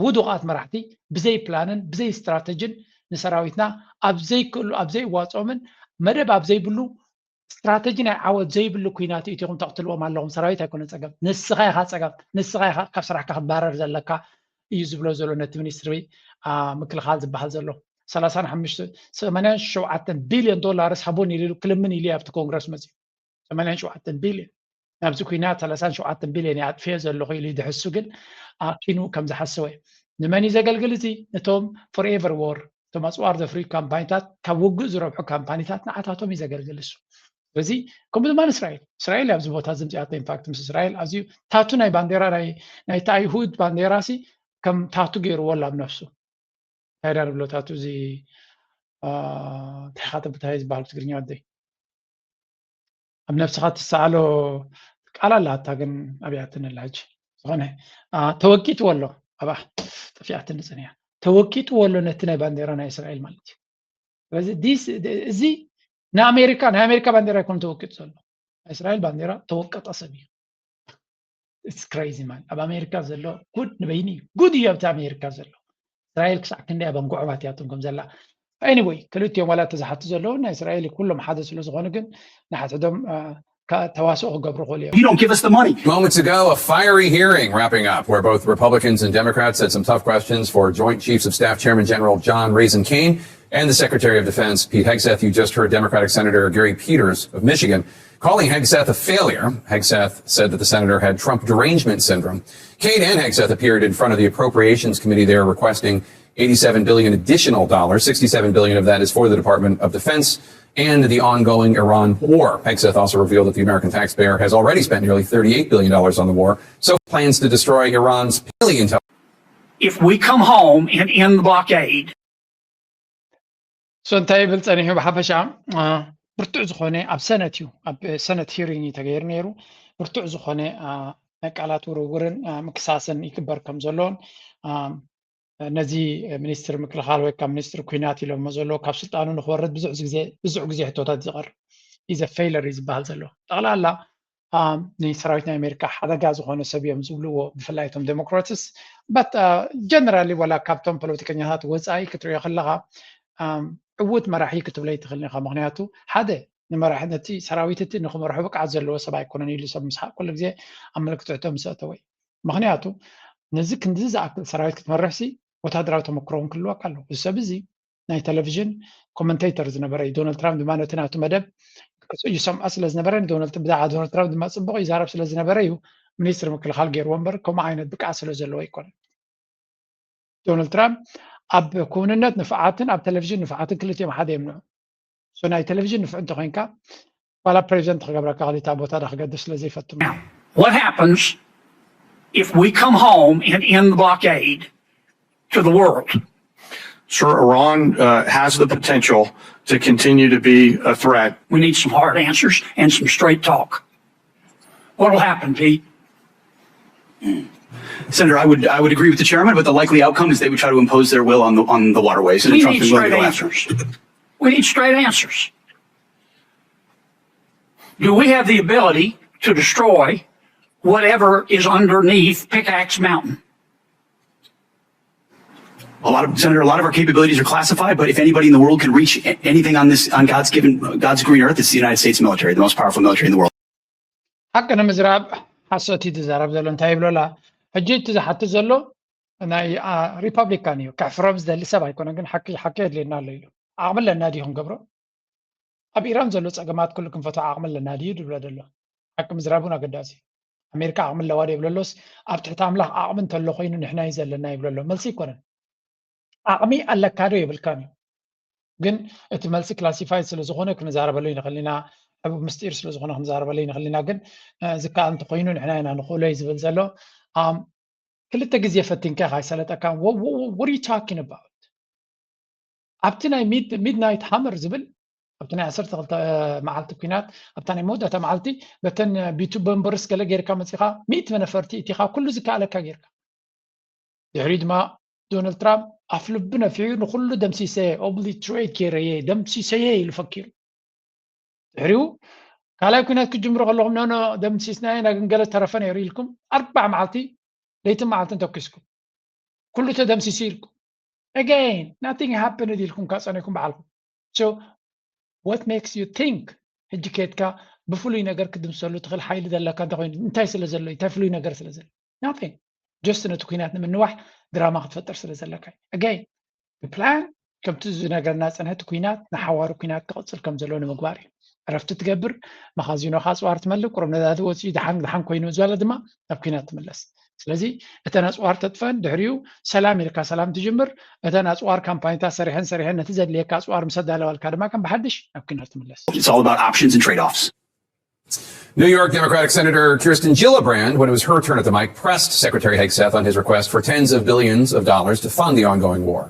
ውዱቓት መራሕቲ ብዘይ ፕላንን ብዘይ ስትራተጅን ንሰራዊትና ኣብ ዘይክእሉ ኣብ ዘይዋፅኦምን መደብ ኣብ ዘይብሉ ስትራተጂ ናይ ዓወት ዘይብሉ ኩናት ኢትኹም ተቕትልዎም ኣለኹም። ሰራዊት ኣይኮነ ፀገም፣ ንስኻ ኢኻ ፀገም፣ ንስኻ ኢኻ ካብ ስራሕካ ክትባረር ዘለካ እዩ ዝብሎ ዘሎ ነቲ ሚኒስትሪ ምክልኻል ዝበሃል ዘሎ ሰላሳን ሓሙሽተ ሰማንያን ሸውዓተን ቢልዮን ዶላርስ ሃቡን ኢሉ ክልምን ኢሉ ኣብቲ ኮንግረስ መፅዩ ሰማንያን ሸውዓተን ቢልዮን ናብዚ ኩናት ሰላሳን ሸውዓተን ቢልዮን ኣጥፍየ ዘለኹ ኢሉ ድሕሱ ግን ኣኪኑ ከም ዝሓሰወ እዩ። ንመን እዩ ዘገልግል እዚ? ነቶም ፎርኤቨር ዎር እቶም ኣፅዋር ዘፍርዩ ካምፓኒታት ካብ ውግእ ዝረብሑ ካምፓኒታት ንዓታቶም እዩ ዘገልግል እሱ። ስለዚ ከምኡ ድማ እስራኤል እስራኤል ኣብዚ ቦታ ዝምፅኣቶ ኢንፋክት ምስ እስራኤል ኣዝዩ ታቱ ናይ ባንዴራ ናይቲ ኣይሁድ ባንዴራ ሲ ከም ታቱ ገይርዎ ኣሎ ኣብ ነፍሱ። እንታይ ዳ ንብሎ ታቱ እዚ እንታይ ኻተብታይ ዝበሃል ብትግርኛ ወደይ ኣብ ነብስኻ ትሰኣሎ ቃል ኣላታ ግን ኣብያትኒ ኣላ ሕጂ ዝኾነ ተወቂጥዎ ኣሎ ኣብኣ ጠፊኣትኒ ፅንያ ተወቂጥዎ ኣሎ ነቲ ናይ ባንዴራ ናይ እስራኤል ማለት እዩ። ስለዚ እዚ ንኣሜሪካ ናይ ኣሜሪካ ባንዴራ ኣይኮነ ተወቂጡ ዘሎ ናይ እስራኤል ባንዴራ ተወቀጠ ሰብ እዩ። It's crazy man ኣብ ኣሜሪካ ዘሎ ጉድ ንበይኒ እዩ ጉድ እዩ ኣብቲ ኣሜሪካ ዘሎ እስራኤል ክሳዕ ክንደይ ኣበንጉዕባት እያቶም ከም ዘላ anyway ክልቲኦም ዋላ ተዝሓቱ ዘለዉ ናይ እስራኤል ኩሎም ሓደ ስለ ዝኾኑ ግን ንሓትሕዶም ተዋስኦ ክገብሩ ክእሉ እዮም። You don't give us the money. Moments ago, a fiery hearing wrapping up where both Republicans and Democrats had some tough questions for Joint Chiefs of Staff Chairman General John Raising Cain and the Secretary of Defense, Pete Hegseth. You just heard Democratic Senator Gary Peters of Michigan calling Hegseth a failure. Hegseth said that the senator had Trump derangement syndrome. Cain and Hegseth appeared in front of the Appropriations Committee there requesting eighty-seven billion additional dollars. Sixty-seven billion of that is for the Department of Defense and the ongoing Iran war. Hegseth also revealed that the American taxpayer has already spent nearly thirty-eight billion dollars on the war, so plans to destroy Iran's highly intelligent. If we come home and end the blockade, so እንታይ ይብል ጸኒሑ ብሓፈሻ ብርቱዕ ዝኾነ ኣብ ሰነት እዩ ኣብ ሰነት ሂሪንግ እዩ ተገይሩ ነይሩ። ብርቱዕ ዝኾነ ናይ ቃላት ውርውርን ምክሳስን ይግበር ከም ዘሎን ነዚ ሚኒስትር ምክልኻል ወይ ካብ ሚኒስትር ኩናት ኢሎሞ ዘለዉ ካብ ስልጣኑ ንክወርድ ብዙሕ ግዜ ብዙሕ ግዜ ሕቶታት ዝቐርብ ኢዘ ፌይለር እዩ ዝበሃል ዘሎ። ጠቕላላ ንሰራዊት ናይ ኣሜሪካ ሓደጋ ዝኾነ ሰብ እዮም ዝብልዎ ብፍላይ እቶም ዴሞክራትስ። በት ጀነራሊ ዋላ ካብቶም ፖለቲከኛታት ወፃኢ ክትሪኦ ከለኻ ዕዉት መራሒ ክትብለይ ትኽእል ኢኻ። ምክንያቱ ሓደ ንመራሒ ነቲ ሰራዊት እቲ ንክመርሑ ብቅዓት ዘለዎ ሰብ ኣይኮነን ኢሉ ሰብ ምስሓቅ ኩሉ ግዜ ኣብ ምልክት ሕቶ ምስ ኣእተወ እዩ። ምክንያቱ ነዚ ክንድዚ ዝኣክል ሰራዊት ክትመርሕሲ ወታደራዊ ተመክሮ እውን ክህልወካ ኣለዎ። እዚ ሰብ እዚ ናይ ቴሌቪዥን ኮመንቴተር ዝነበረ እዩ። ዶናልድ ትራምፕ ድማ ነቲ ናቱ መደብ ይሰምዖ ስለ ዝነበረ ንዶናልድ ብዛዕባ ዶናልድ ትራምፕ ድማ ፅቡቅ ይዛረብ ስለ ዝነበረ እዩ ሚኒስትር ምክልኻል ገይርዎ እምበር ከምኡ ዓይነት ብቅዓት ስለ ዘለዎ ኣይኮነን። ዶናልድ ትራምፕ ኣብ ክውንነት ንፍዓትን ኣብ ቴሌቪዥን ንፍዓትን ክልቲኦም ሓደ እዮም ንዑ። So ናይ ቴሌቪዥን ንፍዕ እንተኮይንካ ዋላ ፕሬዚደንት ክገብረካ ክሊታ ቦታ ዳ ክገድፍ ስለ ዘይፈቱ። What happens if we come home and end the blockade to the world? Sir, Iran uh, has the potential to continue to be a threat. We need some hard answers and some straight talk. What will happen, Pete? Senator, I would I would agree with the chairman, but the likely outcome is they would try to impose their will on the on the waterways. And We Trump need is willing straight to go after. answers. We need straight answers. Do we have the ability to destroy whatever is underneath Pickaxe Mountain? A lot of Senator, a lot of our capabilities are classified, but if anybody in the world can reach a- anything on this on God's given God's green earth, it's the United States military, the most powerful military in the world. ሓቂ ንምዝራብ ሓሶት እዩ ዝዛረብ ዘሎ። እንታይ ይብሎላ ሕጂ እቲ ዝሓትት ዘሎ ናይ ሪፐብሊካን እዩ። ከሕፍሮም ዝደሊ ሰብ ኣይኮነ ግን ሓቂ ሓቂ የድልየና ኣሎ ኢሉ። ዓቕሚ ኣለና ድዩ ክንገብሮ? ኣብ ኢራን ዘሎ ፀገማት ኩሉ ክንፈትሖ ዓቕሚ ኣለና ድዩ ድብሎ ዘሎ? ሓቂ ምዝራብ እውን ኣገዳሲ እዩ። ኣሜሪካ ዓቕሚ ኣለዋ ዶ ይብለሎስ ኣብ ትሕቲ ኣምላኽ ዓቕሚ እንተሎ ኮይኑ ንሕና እዩ ዘለና ይብለሎ። መልሲ ኣይኮነን። ዓቕሚ ኣለካ ዶ የብልካን እዩ። ግን እቲ መልሲ ክላሲፋይድ ስለ ዝኾነ ክንዛረበሉ ይንኽእል ኢና። ሕቡብ ምስጢር ስለ ዝኾነ ክንዛረበሉ ይንኽእል ኢና። ግን ዝከኣል እንተኮይኑ ንሕና ኢና ንኽእሎ እዩ ዝብል ዘሎ። ክልተ ግዜ ፈቲንካ ኢኻ ኣይሰለጠካን። What are you talking about? ኣብቲ ናይ ሚድናይት ሃመር ዝብል ኣብቲ ናይ ዓሰርተ ክልተ መዓልቲ ኩናት ኣብታ ናይ መወዳእታ መዓልቲ በተን ቢቱ በምበርስ ገለ ጌርካ መፂኻ ሚእቲ መነፈርቲ እቲኻ ኩሉ ዝከኣለካ ጌርካ። ድሕሪ ድማ ዶናልድ ትራምፕ ኣፍ ልቢ ነፊሑ ንኩሉ ደምሲሰየ ኦብሊትሬት ገይረየ ደምሲሰየ ኢሉ ፈኪሩ። ድሕሪኡ ካልኣይ ኩናት ክጅምሩ ከለኹም ኖኖ ደምሲስናዮ ናግን ገለ ተረፈ ነይሩ ኢልኩም ኣርባዕ መዓልቲ ለይትን መዓልትን ተኪስኩም ኩሉ ተደምሲሱ ኢልኩም። Again nothing happened ኢልኩም ካፀኒኩም በዓልኩም። So what makes you think ሕጂ ከድካ ብፍሉይ ነገር ክድምሰሉ ትኽእል ሓይሊ ዘለካ እንተኮይኑ እንታይ ስለ ዘሎ እንታይ ፍሉይ ነገር ስለ ዘሎ? Nothing. Just ነቲ ኩናት ንምንዋሕ ድራማ ክትፈጥር ስለ ዘለካ። Again ብፕላን ከምቲ ዝነገርና ዝፀንሐ እቲ ኩናት ንሓዋሩ ኩናት ክቕፅል ከም ዘለዎ ንምግባር እዩ። ዕረፍቲ ትገብር፣ መኻዚኖኻ ኣፅዋር ትመልእ፣ ቁሩብ ነዳዲ ወፂኡ ድሓን ድሓን ኮይኑ ዝበለ ድማ ናብ ኩናት ትምለስ። ስለዚ እተን ኣፅዋር ተጥፈን ድሕሪኡ ሰላም ኢልካ ሰላም ትጅምር። እተን ኣፅዋር ካምፓኒታት ሰሪሐን ሰሪሐን ነቲ ዘድልየካ ኣፅዋር ምስ ኣዳለዋልካ ድማ ከም ብሓድሽ ናብ ኩናት ትምለስ። It's all about options and trade-offs. New York Democratic Senator Kirsten Gillibrand, when it was her turn at the mic, pressed Secretary Hegseth on his request for tens of billions of dollars to fund the ongoing war.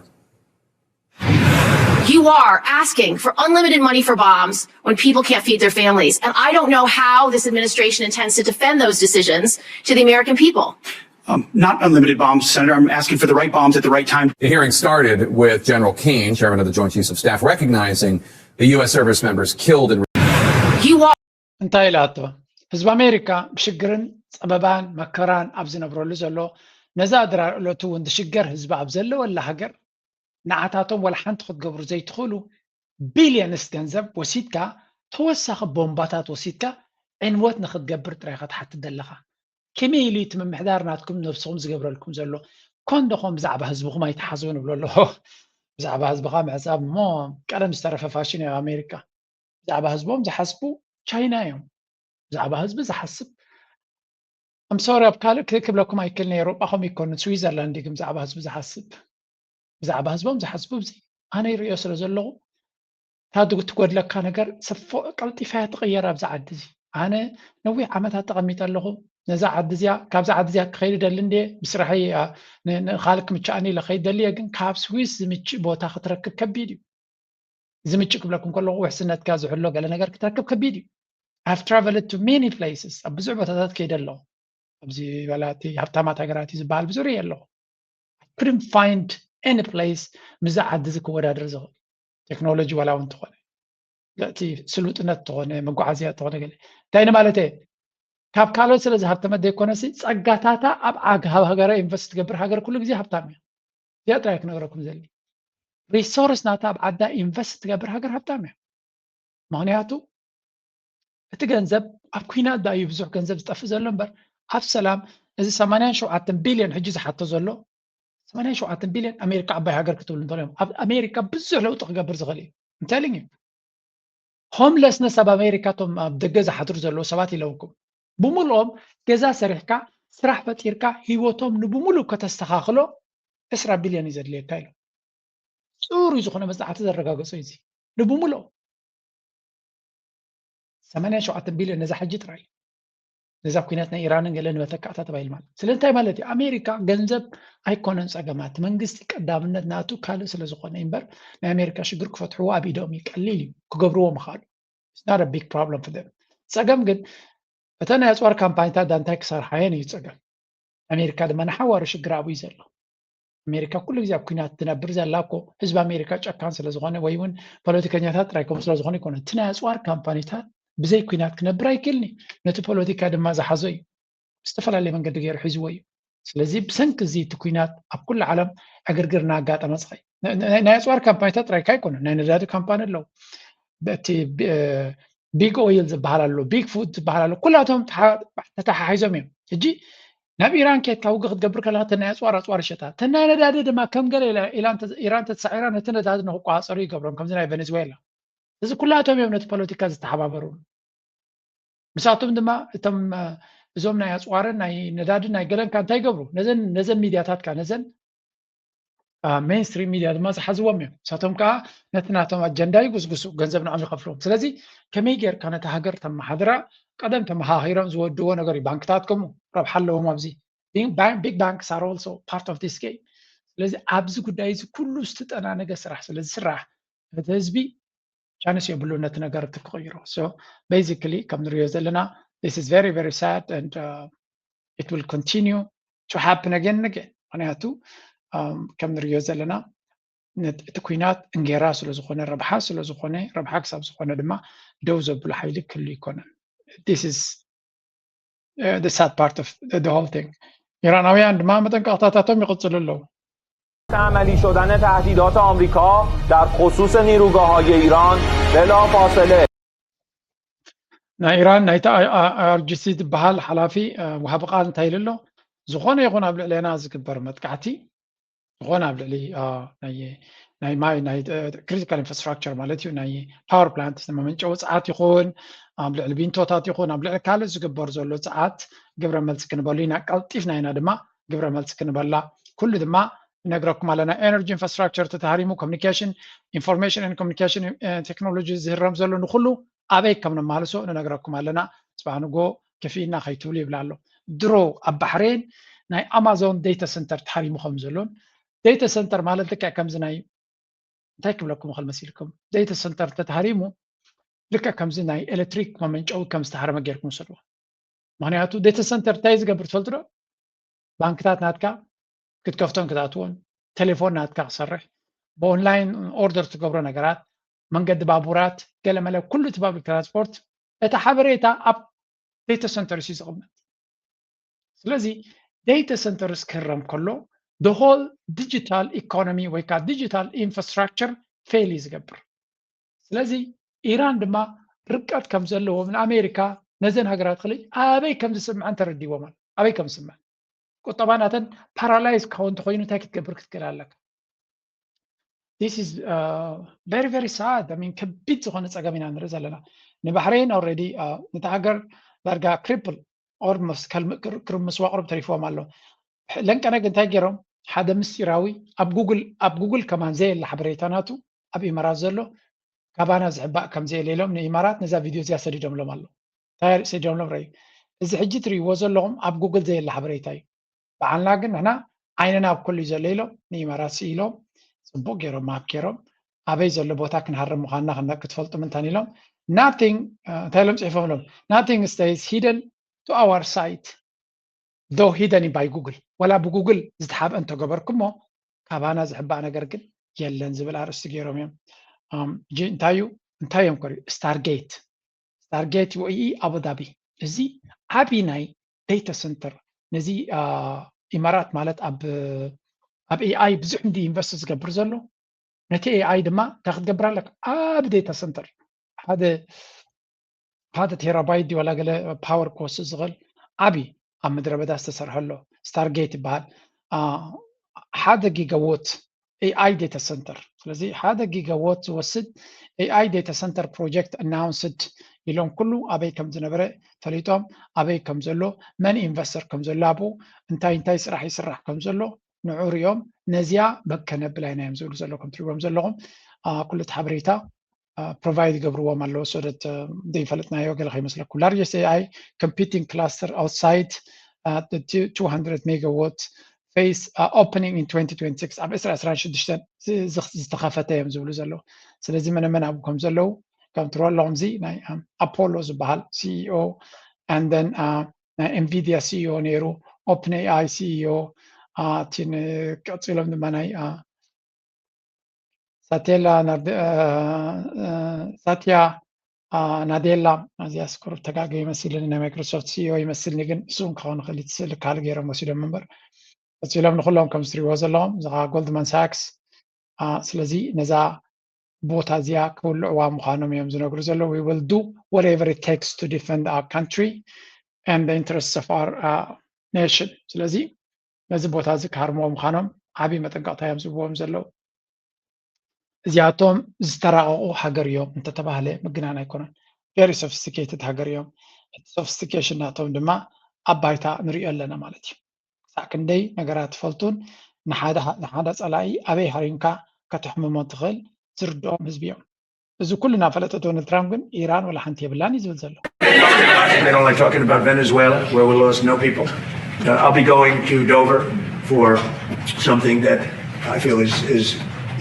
You are asking for unlimited money for bombs when people can't feed their families. And I don't know how this administration intends to defend those decisions to the American people. Um, not unlimited bombs, Senator. I'm asking for the right bombs at the right time. The hearing started with General Keane, chairman of the Joint Chiefs of Staff, recognizing the U S service members killed in You are እንታይ ኢላቶ? ህዝቢ ኣሜሪካ ብሽግርን ፀበባን መከራን ኣብ ዝነብረሉ ዘሎ ነዛ ድራር እለቱ እውን ዝሽገር ህዝቢ ኣብ ዘለወላ ሃገር ንዓታቶም ወላ ሓንቲ ክትገብሩ ዘይትኽእሉ ቢልየንስ ገንዘብ ወሲድካ ተወሳኺ ቦምባታት ወሲድካ ዕንወት ንክትገብር ጥራይ ኢኻ ትሓትት ዘለኻ። ከመይ ኢሉ እቲ ምምሕዳር ናትኩም ነብስኹም ዝገብረልኩም ዘሎ? ኮንዶኾም ብዛዕባ ህዝብኹም ኣይትሓስቡ ንብሎ ኣለኹ። ብዛዕባ ህዝብኻ ምሕሳብ እሞ ቀደም ዝተረፈ ፋሽን እዩ ኣብ ኣሜሪካ። ብዛዕባ ህዝቦም ዝሓስቡ ቻይና እዮም። ብዛዕባ ህዝቢ ዝሓስብ ኣምሶሪ ኣብ ካልእ ክብለኩም ኣይክእል ናይ ኤውሮጳ ከም ይኮኑ ስዊዘርላንድ ግን ብዛዕባ ህዝቢ ዝሓስብ ብዛዕባ ህዝቦም ዝሓስቡ እዚ ኣነ ይርእዮ ስለ ዘለኹ እታ ትጎድለካ ነገር ሰፎ ቀልጢፋ እያ ትቕየር። ኣብዚ ዓዲ እዚ ኣነ ነዊሕ ዓመታት ተቐሚጠ ኣለኹ። ነዛ ዓዲ እዚኣ ካብዛ ዓዲ እዚኣ ክኸይድ ደሊ እንደ ብስራሐይ ንኻል ክምቻኣኒ ኢለ ኸይድ ደሊ እየ። ግን ካብ ስዊስ ዝምችእ ቦታ ክትረክብ ከቢድ እዩ። ዝምችእ ክብለኩም ከለኹ ውሕስነትካ ዝሕሎ ገለ ነገር ክትረክብ ከቢድ እዩ። I've traveled to many places ኣብ ብዙሕ ቦታታት ከይደ ኣለኹ። ኣብዚ በላቲ ሃብታማት ሃገራት እዩ ዝበሃል ብዙር እየ ኣለኹ። I couldn't find any place ምዛ ዓዲ እዚ ክወዳደር ዝኽእል ቴክኖሎጂ ዋላ እውን እንተኾነ እቲ ስሉጥነት እንተኾነ መጓዓዝያ እንተኾነ ገለ እንታይ ንማለት እየ ካብ ካልኦት ስለ ዝሃብተመት ዘይኮነሲ ጸጋታታ ኣብ ዓግሃብ ሃገራ ኢንቨስት ትገብር ሃገር ኩሉ ግዜ ሃብታም እያ። እዚኣ ጥራይ ክነግረኩም ዘሊ ሪሶርስ ናታ ኣብ ዓዳ ኢንቨስት ትገብር ሃገር ሃብታም እያ። ምክንያቱ እቲ ገንዘብ ኣብ ኩናት ዳ እዩ ብዙሕ ገንዘብ ዝጠፍእ ዘሎ እምበር ኣብ ሰላም እዚ ሰማንያን ሸውዓተን ቢልዮን ሕጂ ዝሓቶ ዘሎ ሰማንያን ሸውዓተን ቢልዮን ኣሜሪካ ዓባይ ሃገር ክትብሉ እንተለዮም ኣብ ኣሜሪካ ብዙሕ ለውጢ ክገብር ዝኽእል እዩ። እንተልኝ እዩ ሆምለስነስ ኣብ ኣሜሪካ እቶም ኣብ ደገ ዝሓድሩ ዘለዉ ሰባት ኢለውኩም ብምልኦም ገዛ ሰሪሕካ ስራሕ ፈጢርካ ህይወቶም ንብምሉእ ከተስተኻኽሎ ዕስራ ቢልዮን እዩ ዘድልየካ ኢሎም። ፅሩይ ዝኾነ መፅናዕቲ ዘረጋገፆ እዩ እዚ ንብምልኦም ሰማንያን ሸውዓተን ቢልዮን ነዛ ሕጂ ጥራይ ነዛ ኩናት ናይ ኢራንን ገለ ንመተካእታ ተባሂሉ ማለት ስለንታይ ማለት እዩ ኣሜሪካ ገንዘብ ኣይኮነን ፀገማት መንግስቲ ቀዳምነት ናቱ ካልእ ስለ ዝኾነ እምበር ናይ ኣሜሪካ ሽግር ክፈትሕዎ ኣብ ኢዶም እዩ ቀሊል እዩ ክገብርዎ ምኽኣሉ not a big problem for them ፀገም ግን እተን ናይ ኣፅዋር ካምፓኒታት ዳ እንታይ ክሰርሓየን እዩ ፀገም ኣሜሪካ ድማ ንሓዋሩ ሽግር ኣብኡ እዩ ዘሎ ኣሜሪካ ኩሉ ግዜ ኣብ ኩናት ትነብር ዘላ እኮ ህዝቢ ኣሜሪካ ጨካን ስለ ዝኾነ ወይ እውን ፖለቲከኛታት ጥራይ ከምኡ ስለ ዝኾነ ይኮነ እቲ ናይ ኣፅዋር ካምፓኒታት ብዘይ ኩናት ክነብር ኣይክእልኒ ነቲ ፖለቲካ ድማ ዝሓዞ እዩ ብዝተፈላለየ መንገዲ ገይሩ ሒዝዎ እዩ ስለዚ ብሰንኪ እዚ እቲ ኩናት ኣብ ኩሉ ዓለም ዕግርግር እናኣጋጠመ ፀኸ ናይ ኣፅዋር ካምፓኒታት ጥራይካ ኣይኮነ ናይ ነዳዲ ካምፓኒ ኣለዉ እቲ ቢግ ኦይል ዝበሃል ኣሎ ቢግ ፉድ ዝበሃል ኣሎ ኩላቶም ተተሓሒዞም እዮም ሕጂ ናብ ኢራን ኬድካ ውግእ ክትገብር ከለካ እተን ናይ ኣፅዋር ኣፅዋር ይሸጣ እተን ናይ ነዳዲ ድማ ከም ገለ ኢራን ተሳዒራ ነቲ ነዳዲ ንክቋፀሩ ይገብሮም ከምዚ ናይ ቨነዝዌላ እዚ ኩላቶም እዮም ነቲ ፖለቲካ ዝተሓባበሩ ምሳቶም ድማ እቶም እዞም ናይ ኣፅዋርን ናይ ነዳድን ናይ ገለንካ እንታይ ይገብሩ ነዘን ሚድያታትካ ነዘን ሜንስትሪም ሚድያ ድማ ዝሓዝዎም እዮም ንሳቶም ከዓ ነቲ ናቶም ኣጀንዳ ይጉስጉሱ ገንዘብ ንዖም ይኸፍልዎም ስለዚ ከመይ ጌርካ ነቲ ሃገር ተመሓድራ ቀደም ተመሃሂሮም ዝወድዎ ነገር እዩ ባንክታት ከምኡ ረብሓ ኣለዎም ኣብዚ big banks are also part of this game ስለዚ ኣብዚ ጉዳይ እዚ ኩሉ ዝተጠናነገ ስራሕ ስለ ዝስራሕ እቲ ህዝቢ ቻንስ የብሉ ነቲ ነገር እቲ ክቕይሮ so basically ከም ንሪኦ ዘለና this is very very sad and uh, it will continue to happen again and again ምክንያቱ ከም ንሪኦ ዘለና እቲ ኩናት እንጌራ ስለ ዝኾነ ረብሓ ስለ ዝኾነ ረብሓ ክሳብ ዝኾነ ድማ ደው ዘብሉ ሓይሊ ክህሉ ይኮነን this is the sad part of the whole thing ኢራናውያን ድማ መጠንቀቕታታቶም ይቕፅሉ ኣለዉ عملی شدن تهدیدات آمریکا در خصوص نیروگاه‌های ایران بلافاصله ናይ ኢራን ናይቲ ኣይኣርጂሲ ዝበሃል ሓላፊ ውሃቢ ቃል እንታይ ኢሉ ኣሎ ዝኾነ ይኹን ኣብ ልዕሌና ዝግበር መጥቃዕቲ ዝኾነ ኣብ ልዕሊ ናይ ማይ ናይ ክሪቲካል ኢንፍራስትራክቸር ማለት እዩ ናይ ፓወር ፕላንት መመንጨዊ ፀዓት ይኹን ኣብ ልዕሊ ቢንቶታት ይኹን ኣብ ልዕሊ ካልእ ዝግበር ዘሎ ፀዓት ግብረ መልሲ ክንበሉ ኢና ቀልጢፍና ኢና ድማ ግብረ መልሲ ክንበላ ኩሉ ድማ ነግረኩም ኣለና ኤነርጂ ኢንፍራስትራክቸር ተተሃሪሙ ኮሚኒኬሽን ኢንፎርሜሽን ኮሚኒኬሽን ቴክኖሎጂ ዝህረም ዘሎ ንኩሉ ኣበይ ከም ነማልሶ ንነግረኩም ኣለና ፅባሕ ንጎ ከፊእና ከይትብሉ ይብላ ኣሎ ድሮ ኣብ ባሕሬን ናይ ኣማዞን ዴታ ሰንተር ተሃሪሙ ከም ዘሎን ዴታ ሰንተር ማለት ልክዕ ከምዚ ናይ እንታይ ክብለኩም ይኽእል መሲልኩም ዴታ ሰንተር ተተሃሪሙ ልክዕ ከምዚ ናይ ኤሌክትሪክ መመንጨዊ ከም ዝተሃረመ ገይርኩም ውሰድዎ ምክንያቱ ዴታ ሰንተር እንታይ ዝገብር ትፈልጡ ዶ ባንክታት ናትካ ክትከፍቶን ክትኣትዎን ቴሌፎን ናትካ ክሰርሕ ብኦንላይን ኦርደር ትገብሮ ነገራት መንገዲ ባቡራት ገለመለ ኩሉ እቲ ፓብሊክ ትራንስፖርት እቲ ሓበሬታ ኣብ ዴታ ሰንተርስ እዩ ዝቕመጥ ስለዚ ዴታ ሰንተርስ ክህረም ከሎ the whole digital economy ወይ ከዓ digital infrastructure fail እዩ ዝገብር ስለዚ ኢራን ድማ ርቀት ከም ዘለዎም ንኣሜሪካ ነዘን ሃገራት ክልጅ ኣበይ ከም ዝስምዐን ተረዲዎም ኣሎ ኣበይ ከም ዝስምዐን ቁጠባ ናተን ፓራላይዝ ክኸውን እንተኮይኑ እንታይ ክትገብር ክትክእል ኣለካ this is very very sad I mean ከቢድ ዝኾነ ፀገም ኢና ንርኢ ዘለና ንባሕሬን already ነቲ ሃገር ዳርጋ ክሪፕል ኦልሞስት ክርምስዋ ቅሩብ ተሪፍዎም ኣሎ ለንቀነግ እንታይ ገይሮም ሓደ ምስጢራዊ ኣብ ጉግል ኣብ ጉግል ከማን ዘየለ ሓበሬታ ናቱ ኣብ ኢመራት ዘሎ ካባና ዝሕባእ ከም ዘየለ ኢሎም ንኢማራት ነዛ ቪድዮ እዚኣ ሰዲዶምሎም ኣሎ። እንታይ ሰዲዶምሎም? ረዩ። እዚ ሕጂ ትርእይዎ ዘለኹም ኣብ ጉግል ዘየለ ሓበሬታ እዩ። በዓልና ግን ንሕና ዓይንና ኣብ ኩሉ እዩ ዘሎ ኢሎም ንኢማራት ስኢሎም፣ ጽቡቅ ገይሮም ማፕ ገይሮም ኣበይ ዘሎ ቦታ ክንሃርም ምዃንና ክነ- ክትፈልጡ ምንታን ኢሎም። Nothing እንታይ ኢሎም ጽሒፎምሎም? Nothing stays hidden to our sight, though hidden by Google. ወላ ብጉግል ዝተሓብአ እንተገበርኩሞ ካባና ዝሕባእ ነገር ግን የለን ዝብል ኣርእስቲ ገይሮም እዮም። እንታይ እዩ? እንታይ እዮም ከሪዩ? ስታርጌት። ስታርጌት ዩኤኢ ኣቡዳቢ። እዚ ዓብዪ ናይ ዴታ ሰንተር ነዚ ኢማራት ማለት ኣብ ኣብ ኤኣይ ብዙሕ እንዲ ኢንቨስት ዝገብር ዘሎ፣ ነቲ ኤኣይ ድማ እንታይ ክትገብር ኣለካ? ኣብ ዴታ ሰንተር ሓደ ሓደ ቴራባይት ድዩ ዋላ ገለ ፓወር ክወስድ ዝኽእል ዓብዪ ኣብ ምድረ በዳ ዝተሰርሐ ኣሎ። ስታርጌት ይበሃል። ሓደ ጊጋዎት ኤኣይ ዴታ ሰንተር። ስለዚ ሓደ ጊጋዎት ዝወስድ ኤኣይ ዴታ ሰንተር ፕሮጀክት ኣናውንስድ ኢሎም ኩሉ ኣበይ ከም ዝነበረ ፈሊጦም፣ ኣበይ ከም ዘሎ፣ መን ኢንቨስተር ከም ዘሎ፣ ኣብኡ እንታይ እንታይ ስራሕ ይስራሕ ከም ዘሎ ንዑ ሪኦም ነዚኣ በብ ከነብል ኣይናዮም ዝብሉ ዘለዉ ከም ትሪዎም ዘለኹም ኩሉ እቲ ሓበሬታ ፕሮቫይድ ይገብርዎም ኣለዉ። ሶደት ዘይፈለጥናዮ ገለ ከይመስለኩም። Largest ኤኣይ computing cluster outside two hundred megawatt phase opening in twenty twenty-six ኣብ ዕስራ ዕስራን ሽዱሽተን ዝተኸፈተ እዮም ዝብሉ ዘለዉ። ስለዚ መነመን ኣብኡ ከም ዘለዉ ከም ትሪኦ ኣለኹም። እዚ ናይ ኣፖሎ ዝበሃል ሲኢኦ and then ናይ ኤንቪዲያ ሲኢኦ ነይሩ፣ ኦፕን ኤኣይ ሲኢኦ እቲ ቀፂሎም ድማ ናይ ሳቴላ ሳትያ ናዴላ፣ እዚኣ ስኩር ተጋገ ይመስልኒ፣ ናይ ማይክሮሶፍት ሲኢኦ ይመስልኒ፣ ግን እሱ እውን ክኸውን ይኽእል እቲ ስእሊ ካልእ ገይሮም ወሲዶም እምበር ቀፂሎም ንኩሎም ከም ዝትሪዎ ዘለኹም እዚ ከዓ ጎልድማን ሳክስ። ስለዚ ነዛ ቦታ እዚኣ ክውልዕዋ ምዃኖም እዮም ዝነግሩ ዘለዉ። We will do whatever it takes to defend our country and the interests of our nation። ስለዚ ነዚ ቦታ እዚ ክሃርምዎ ምዃኖም ዓብዪ መጠንቀቕታ እዮም ዝህብዎም ዘለዉ። እዚኣቶም ዝተራቐቑ ሃገር እዮም እንተተባህለ ምግናን ኣይኮነን። Very sophisticated ሃገር እዮም። እቲ ሶፊስቲኬሽን ናቶም ድማ ኣብ ባይታ ንሪኦ ኣለና ማለት እዩ። ክሳዕ ክንደይ ነገራት ትፈልጡን ንሓደ ንሓደ ጸላኢ ኣበይ ሃሪምካ ከተሕምሞ ትኽእል ዝርድኦም ህዝቢ እዮም። እዚ ኩሉ እናፈለጠ ዶናልድ ትራምፕ ግን ኢራን ወላ ሓንቲ የብላን እዩ ዝብል ዘሎ። They don't like talking about Venezuela, where we lost no people. Uh, I'll be going to Dover for something that I feel is, is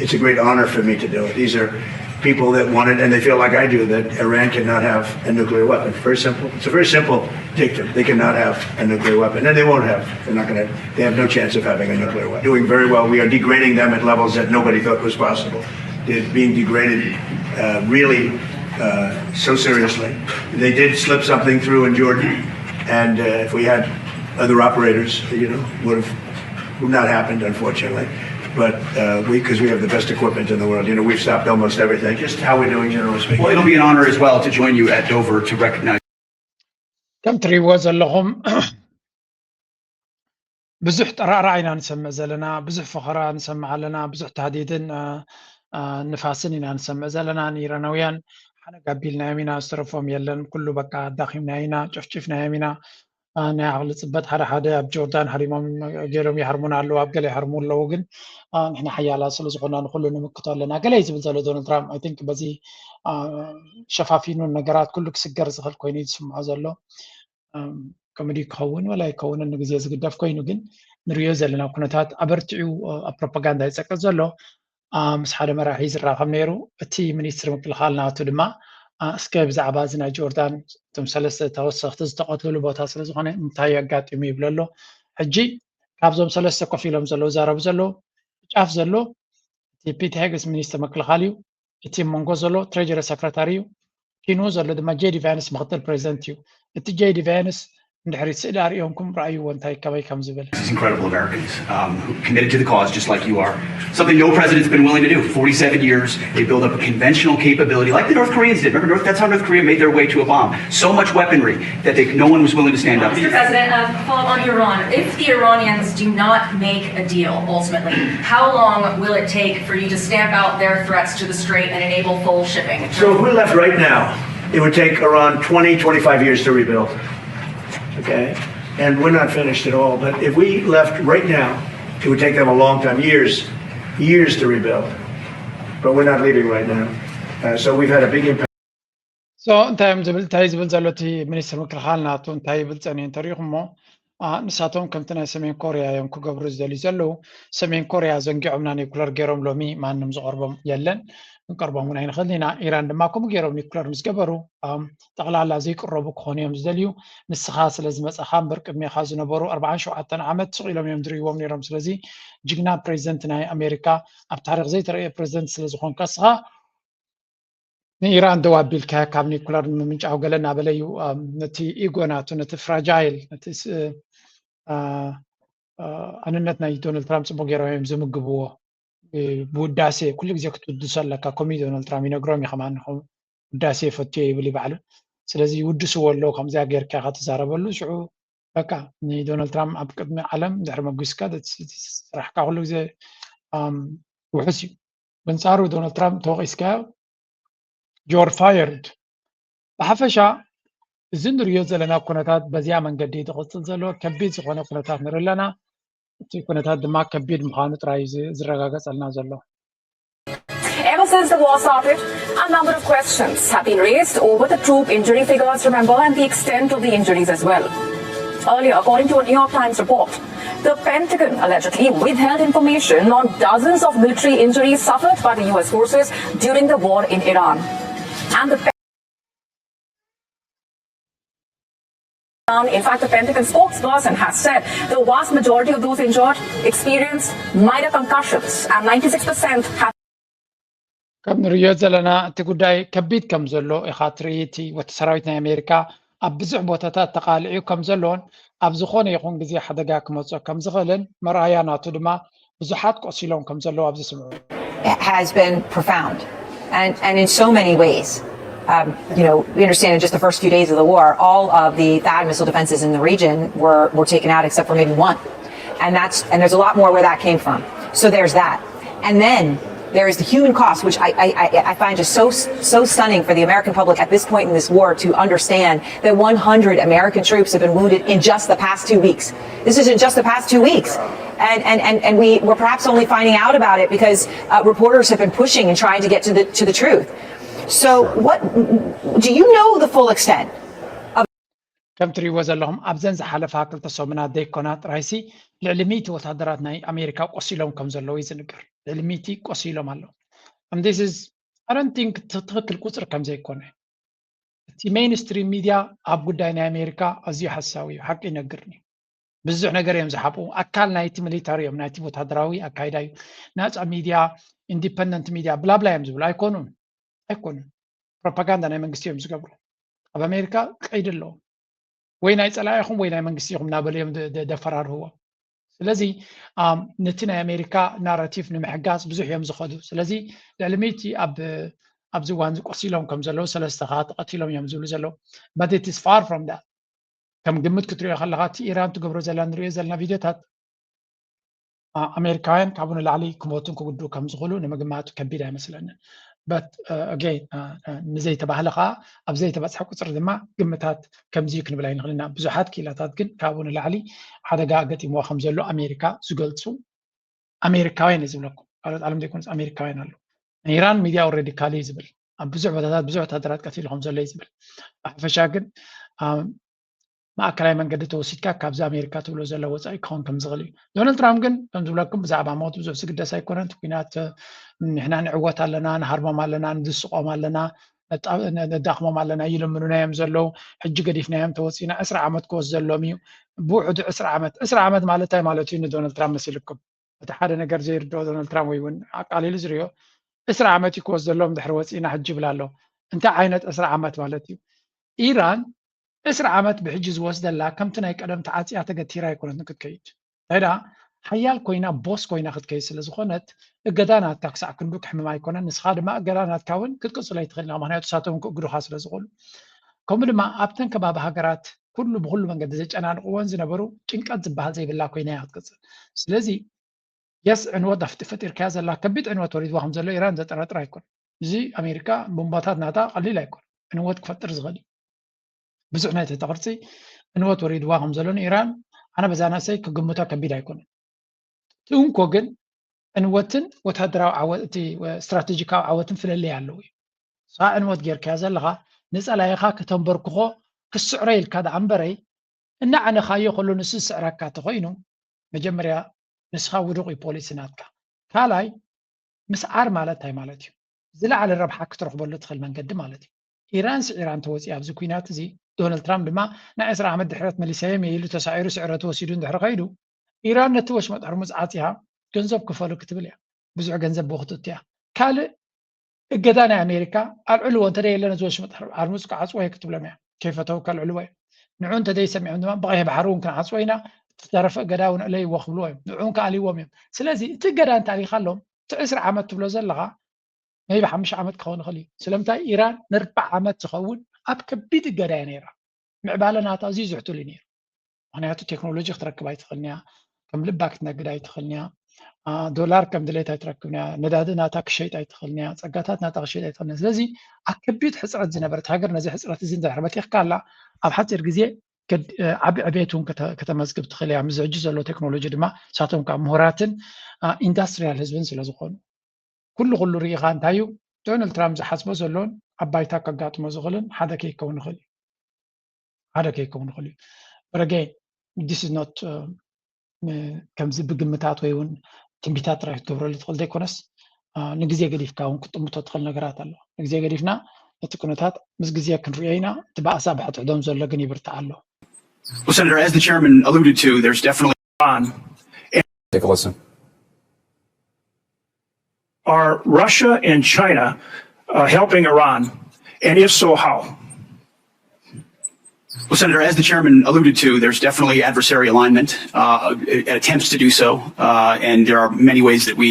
it's a great honor for me to do it. These are people that want it, and they feel like I do that Iran cannot have a nuclear weapon. Very simple. It's a very simple dictum. They cannot have a nuclear weapon, and they won't have. They're not going to. They have no chance of having a nuclear weapon. Doing very well. We are degrading them at levels that nobody thought was possible. They're being degraded uh, really uh, so seriously. They did slip something through in Jordan, and uh, if we had other operators, you know, would have not happened, unfortunately. But uh, we, because we have the best equipment in the world, you know, we've stopped almost everything. Just how we're doing, generally speaking. Well, it'll be an honor as well to join you at Dover to recognize. ከም ትሪእዎ ዘለኹም ብዙሕ ጠራዕራዕ ኢና ንሰምዕ ዘለና፣ ብዙሕ ፈኸራ ንሰምዕ ኣለና፣ ብዙሕ ታህዲድን ንፋስን ኢና ንሰምዕ ዘለና። ንኢራናውያን ሓነግ ኣቢልናዮም ኢና፣ ዝተረፎም የለን፣ ኩሉ በቃ ኣዳኺምናዮ ኢና፣ ጨፍጪፍናዮም ኢና። ናይ ዓቕሊ ፅበት ሓደ ሓደ ኣብ ጆርዳን ሃሪሞም ገይሮም ይሃርሙና ኣለዉ፣ ኣብ ገለ ይሃርሙ ኣለዉ። ግን ንሕና ሓያላት ስለ ዝኾና ንኩሉ ንምክቶ ኣለና ገለ እዩ ዝብል ዘሎ ዶናልድ ትራምፕ። I think በዚ ሸፋፊኑ ነገራት ኩሉ ክስገር ዝኽእል ኮይኑ እዩ ዝስምዖ ዘሎ። ኮሜዲ ክኸውን ወላ ኣይከውንን ንግዜ ዝግደፍ ኮይኑ ግን ንሪኦ ዘለና ኩነታት ኣበርቲዑ ኣብ ፕሮፓጋንዳ ይፀቅጥ ዘሎ። ምስ ሓደ መራሒ ዝራኸብ ነይሩ። እቲ ሚኒስትሪ ምክልኻል ናቱ ድማ እስከ ብዛዕባ እዚ ናይ ጆርዳን እቶም ሰለስተ ተወሰኽቲ ዝተቐተሉ ቦታ ስለ ዝኾነ እንታይ ኣጋጢሙ ይብሎ ኣሎ። ሕጂ ካብዞም ሰለስተ ኮፍ ኢሎም ዘለዉ ዛረቡ ዘለዉ ጫፍ ዘሎ እቲ ፒት ሄግስ ሚኒስትር ምክልኻል እዩ። እቲ መንጎ ዘሎ ትሬጀሪ ሰክረታሪ እዩ። ኪኑ ዘሎ ድማ ጄዲ ቫንስ ምክትል ፕሬዚደንት እዩ። እቲ ጄዲ ቫንስ እንድሕሪ ስእሊ ኣርእዮምኩም ረኣይዎ እንታይ ከመይ ከም ዝብል። These incredible Americans um, who committed to the cause just like you are. Something no president's been willing to do. forty-seven years, they build up a conventional capability like the North Koreans did. Remember, North, that's how North Korea made their way to a bomb. So much weaponry that they, no one was willing to stand up. Mister President, uh, follow on Iran. If the Iranians do not make a deal ultimately, how long will it take for you to stamp out their threats to the strait and enable full shipping? So if we left right now, it would take Iran twenty, twenty-five years to rebuild. Okay? And we're not finished at all. But if we left right now, it would take them a long time, years, years to rebuild. But we're not leaving right now. Uh, so we've had a big impact. So እንታይ እዮም ዝብል እንታይ ዝብል ዘሎ እቲ ሚኒስትር ምክልኻል ናቱ እንታይ ይብል ጸኒሑ እንተሪኢኹሞ ንሳቶም ከምቲ ናይ ሰሜን ኮርያ እዮም ክገብሩ ዝደልዩ ዘለዉ። ሰሜን ኮርያ ዘንጊዖምና ኒኩለር ገይሮም ሎሚ ማንም ዝቐርቦም የለን፣ ክንቀርቦም እውን ኣይንኽእል ኢና። ኢራን ድማ ከምኡ ገይሮም ኒኩለር ምስ ገበሩ ጠቕላላ ዘይቅረቡ ክኾኑ እዮም ዝደልዩ። ንስኻ ስለ ዝመጻኻ እምበር ቅድሜኻ ዝነበሩ ኣርባዓን ሸውዓተን ዓመት ስቕ ኢሎም እዮም ዝርእይዎም ነይሮም። ስለዚ ጅግና ፕሬዚደንት ናይ ኣሜሪካ ኣብ ታሪክ ዘይተረእየ ፕሬዚደንት ስለ ዝኾንካ ንስኻ ንኢራን ደው ኣቢልካ ካብ ኒኩለር ንምምንጫው ገለ እናበለ እዩ ነቲ ኢጎ ናቱ ነቲ ፍራጃይል ነቲ ኣንነት ናይ ዶናልድ ትራምፕ ፅቡቅ ገይሮም እዮም ዝምግብዎ። ብውዳሴ ኩሉ ግዜ ክትውድሶ ኣለካ። ከምኡ ዶናልድ ትራምፕ ይነግሮም እዩ ከማን ውዳሴ ፈትዮ ይብል ይባዕሉ። ስለዚ ይውድስዎ ኣለዉ ከምዚኣ ጌርካ ኢኻ ትዛረበሉ። ሽዑ በቃ ንዶናልድ ትራምፕ ኣብ ቅድሚ ዓለም ድሕሪ መጒስካ ስራሕካ ኩሉ ግዜ ውሑስ እዩ። በንጻሩ ዶናልድ ትራምፕ ተወቒስካዮ you're fired። ብሓፈሻ እዚ ንሪኦ ዘለና ኩነታት በዚኣ መንገዲ ዝቕፅል ዘሎ ከቢድ ዝኾነ ኩነታት ንርኢ ኣለና። እቲ ኩነታት ድማ ከቢድ ምዃኑ ጥራይ እዩ ዝረጋገፀልና ዘሎ። Ever since the war started, a number of questions have been raised over the troop injury figures, remember, and the extent of the injuries as well. Earlier, according to a New York Times report, the Pentagon allegedly withheld information on dozens of military injuries suffered by the U S forces during the war in Iran. And the In fact, the Pentagon spokesperson has said the vast majority of those injured experienced minor concussions, and ninety-six percent have ከም ንርእዮ ዘለና እቲ ጉዳይ ከቢድ ከም ዘሎ ኢኻ ትርኢ። እቲ ወቲ ሰራዊት ናይ ኣሜሪካ ኣብ ብዙሕ ቦታታት ተቓልዑ ከም ዘሎን ኣብ ዝኾነ ይኹን ግዜ ሓደጋ ክመፅኦ ከም ዝኽእልን መርኣያ ናቱ ድማ ብዙሓት ቆሲሎም ከም ዘለዉ ኣብዚ ስምዑ። has been profound. And, and in so many ways, um, you know, we understand in just the first few days of the war, all of the THAAD missile defenses in the region were, were taken out except for maybe one. And that's and there's a lot more where that came from. So there's that. And then there is the human cost, which I, I, I find just so so stunning for the American public at this point in this war to understand that one hundred American troops have been wounded in just the past two weeks. This is in just the past two weeks. And, and, and, and we, we're perhaps only finding out about it because uh, reporters have been pushing and trying to get to the, to the truth. So, what do you know the full extent? ከም ትሪእዎ ዘለኹም ኣብዘን ዝሓለፋ ክልተ ሰሙናት ዘይኮና ጥራይሲ ልዕሊ ሚእቲ ወታደራት ናይ ኣሜሪካ ቆሲሎም ከም ዘለዉ እዩ ዝንገር። ልዕሊ ሚእቲ ቆሲሎም ኣለዉ። And this is I don't think ትኽክል ቁፅሪ ከም ዘይኮነ እቲ mainstream media ኣብ ጉዳይ ናይ ኣሜሪካ ኣዝዩ ሓሳዊ እዩ። ሓቂ ይነግርኒ። ብዙሕ ነገር እዮም ዝሓብኡ። ኣካል ናይቲ ሚሊታሪ እዮም፣ ናይቲ ወታደራዊ ኣካይዳ እዩ። ናፃ ሚድያ፣ ኢንዲፐንደንት ሚድያ ብላብላ እዮም ዝብሉ። ኣይኮኑን፣ ኣይኮኑን። ፕሮፓጋንዳ ናይ መንግስቲ እዮም ዝገብሩ። ኣብ ኣሜሪካ ቀይዲ ኣለዎም። ወይ ናይ ፀላኢኹም ወይ ናይ መንግስቲ ኢኹም እናበሉ እዮም ዘፈራርህዎም። ስለዚ ነቲ ናይ ኣሜሪካ ናራቲቭ ንምሕጋዝ ብዙሕ እዮም ዝኸዱ። ስለዚ ልዕሊ ሚእቲ ኣብዚ እዋን ቆሲሎም ከም ዘለዉ፣ ሰለስተ ከዓ ተቐቲሎም እዮም ዝብሉ ዘለዉ። But it is far from that። ከም ግምት ክትሪኦ ከለኻ እቲ ኢራን ትገብሮ ዘላ ንሪኦ ዘለና ቪድዮታት ኣሜሪካውያን ካብኡ ንላዕሊ ክሞቱን ክጉድኡ ከም ዝኽእሉ ንምግማቱ ከቢድ ኣይመስለንን። But again ንዘይተባህለ ከዓ ኣብ ዘይተበፅሐ ቁፅሪ ድማ ግምታት ከምዚ እዩ ክንብል ኣይንኽእልና። ብዙሓት ክኢላታት ግን ካብኡ ንላዕሊ ሓደጋ ገጢምዋ ከም ዘሎ ኣሜሪካ ዝገልፁ ኣሜሪካውያን እዩ ዝብለኩም። ካልኦት ዓለም ዘይኮኑስ ኣሜሪካውያን ኣለዉ። ኢራን ሚድያ already ካሊ እዩ ዝብል ኣብ ብዙሕ ቦታታት ብዙሕ ወታደራት ቀቲሉ ከም ዘሎ እዩ ዝብል። ብሓፈሻ ግን ማእከላይ መንገዲ ተወሲድካ ካብዚ ኣሜሪካ ትብሎ ዘሎ ወፃኢ ክኸውን ከም ዝኽእል እዩ። ዶናልድ ትራምፕ ግን ከም ዝብለኩም ብዛዕባ ሞት ብዙሕ ዝግደስ ኣይኮነን። እቲ ኩናት ንሕና ንዕወት ኣለና፣ ንሃርሞም ኣለና፣ ንድስቆም ኣለና፣ ነዳኽሞም ኣለና፣ ይልምኑና እዮም ዘለዉ። ሕጂ ገዲፍናዮም ተወፂና ዕስራ ዓመት ክወስደሎም እዩ። ብውሕዱ ዕስራ ዓመት። ዕስራ ዓመት ማለት እንታይ ማለት እዩ ንዶናልድ ትራምፕ መሲልኩም? እቲ ሓደ ነገር ዘይርድኦ ዶናልድ ትራምፕ ወይ እውን ኣቃሊሉ ዝርዮ ዕስራ ዓመት እዩ ክወስደሎም ድሕሪ ወፂና ሕጂ ይብል ኣሎ። እንታይ ዓይነት ዕስራ ዓመት ማለት እዩ? ኢራን ዕስራ ዓመት ብሕጂ ዝወስደላ ከምቲ ናይ ቀደም ተዓፅያ ተገቲራ ኣይኮነትን ክትከይድ። እንታይ ደኣ ሓያል ኮይና ቦስ ኮይና ክትከይድ ስለ ዝኾነት እገዳ ናትካ ክሳዕ ክንዱ ክሕምም ኣይኮነን። ንስኻ ድማ እገዳ ናትካ እውን ክትቅፅሎ ኣይትኽእልን ኢኻ። ምክንያቱ ንሳቶም እውን ክእግዱኻ ስለ ዝኽእሉ። ከምኡ ድማ ኣብተን ከባቢ ሃገራት ኩሉ ብኩሉ መንገዲ ዘጨናንቕወን ዝነበሩ ጭንቀት ዝበሃል ዘይብላ ኮይና እያ ክትቅፅል። ስለዚ የስ ዕንወት ዳፍቲ ፈጢርካያ ዘላ ከቢድ ዕንወት ወሪድዋ ከም ዘሎ ኢራን ዘጠራጥር ኣይኮን። እዚ ኣሜሪካ ቦምባታት ናታ ቀሊል ኣይኮን ዕንወት ክፈጥር ዝኽእል እዩ። ብዙሕ ናይ ትሕቲ ቅርፂ ዕንወት ወሪድዋ ከም ዘሎ ንኢራን ኣነ በዛ ናሰይ ክግምቶ ከቢድ ኣይኮነን። እቲ እንኮ ግን ዕንወትን ወታደራዊ ዓወት እቲ ስትራቴጂካዊ ዓወትን ፍለለይ ኣለዎ እዩ። ንስኻ ዕንወት ጌርካዮ ዘለኻ ንጸላኢኻ ከተንበርክኾ ክስዕሮ ኢልካ ደኣ እምበረይ፣ እናዕነኻዮ ከሎ ንሱ ዝስዕረካ ተኾይኑ መጀመርያ ንስኻ ውዱቕ እዩ ፖሊሲ ናትካ። ካልኣይ ምስዓር ማለት እንታይ ማለት እዩ? ዝለዓለ ረብሓ ክትረኽበሉ ትኽእል መንገዲ ማለት እዩ። ኢራን ስዒራ እንተወፂኣ ኣብዚ ኩናት እዚ ዶናልድ ትራምፕ ድማ ናይ ዕስራ ዓመት ድሕረት መሊሰዮም እየ ኢሉ ተሳዒሩ ስዕረቱ ወሲዱ እንድሕሪ ከይዱ ኢራን ነቲ ወሽመጥ ሕርሙዝ ዓፂያ ገንዘብ ክፈሉ ክትብል እያ። ብዙሕ ገንዘብ ብክትእቱ እያ። ካልእ እገዳ ናይ ኣሜሪካ ኣልዕልዎ እንተደየለ ነዚ ወሽመጥ ሕርሙዝ ክዓፅዎ እየ ክትብሎም እያ። ከይፈተው ከልዕልዎ እዮም። ንዑ እንተደይሰሚዖም ድማ ብቀይሕ ባሕሪ እውን ክንዓፅዎ ኢና፣ ዝተረፈ እገዳ እውን እለይዎ ክብልዎ እዮም። ንዑ እውን ክኣልይዎም እዮም። ስለዚ እቲ እገዳ እንተኣሊኻሎም እቲ ዕስራ ዓመት ትብሎ ዘለኻ maybe ሓሙሽተ ዓመት ክኸውን ይኽእል እዩ። ስለምንታይ ኢራን ንርብዓ ዓመት ዝኸውን ኣብ ከቢድ እገዳ እያ ነይራ። ምዕባለ ናታ እዚ ዝሕትሉ እዩ ነይሩ። ምክንያቱ ቴክኖሎጂ ክትረክብ ኣይትኽእልንያ፣ ከም ልባ ክትነግድ ኣይትኽእልንያ፣ ዶላር ከም ድሌት ኣይትረክብንያ፣ ነዳዲ ናታ ክሸይጥ ኣይትኽእልንያ፣ ፀጋታት ናታ ክሸይጥ ኣይትኽእልንያ። ስለዚ ኣብ ከቢድ ሕፅረት ዝነበረት ሃገር ነዚ ሕፅረት እዚ እንድሕር በቲኽካ ኣላ ኣብ ሓፂር ግዜ ዓቢ ዕቤት እውን ከተመዝግብ ትኽእል እያ። ምስ ሕጂ ዘሎ ቴክኖሎጂ ድማ ንሳቶም ከዓ ምሁራትን ኢንዳስትሪያል ህዝብን ስለ ዝኾኑ ኩሉ ኩሉ ርኢኻ እንታይ እዩ ዶናልድ ትራምፕ ዝሓስቦ ዘሎን ኣብ ባይታ ከጋጥሞ ዝኽእልን ሓደ ከይከውን ይኽእል እዩ። ሓደ ከይከውን ይኽእል እዩ። በረገ this is not ከምዚ ብግምታት ወይ እውን ትንቢታት ጥራይ ክትገብረሉ ትኽእል ዘይኮነስ ንግዜ ገዲፍካ እውን ክትጥምቶ ትኽእል ነገራት ኣሎ። ንግዜ ገዲፍና እቲ ኩነታት ምስ ግዜ ክንሪኦ ኢና። እቲ ባእሳ ብሕድሕዶም ዘሎ ግን ይብርትዕ ኣሎ። Well, Senator, as the chairman alluded to, there's definitely on. Take a listen. Are Russia and China uh, helping Iran? And if so, how? Well, Senator, as the chairman alluded to, there's definitely adversary alignment, uh, attempts to do so, uh, and there are many ways that we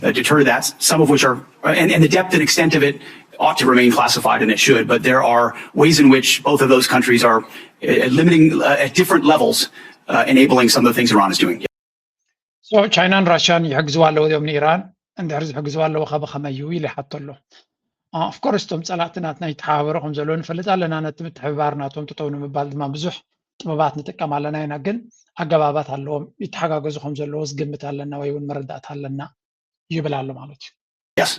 uh, deter that, some of which are, and, and the depth and extent of it ought to remain classified, and it should, but there are ways in which both of those countries are uh, limiting uh, at different levels, uh, enabling some of the things Iran is doing. So ቻይናን ራሽያን ይሕግዝዋ ኣለዉ እዮም ንኢራን? እንድሕር ዝሕግዝዋ ኣለዉ ከ ብኸመይ እዩ ኢሉ ይሓቶ ኣሎ። ኦፍኮርስ እቶም ጸላእቲ ናትና ይተሓባበሩ ከም ዘለዉ ንፈልጥ ኣለና። ነቲ ምትሕብባር ናቶም ጠጠው ንምባል ድማ ብዙሕ ጥበባት ንጥቀም ኣለና ኢና። ግን ኣገባባት ኣለዎም። ይተሓጋገዙ ከም ዘለዉ ዝግምት ኣለና ወይ እውን መረዳእታ ኣለና ይብል ኣሎ ማለት እዩ። Yes.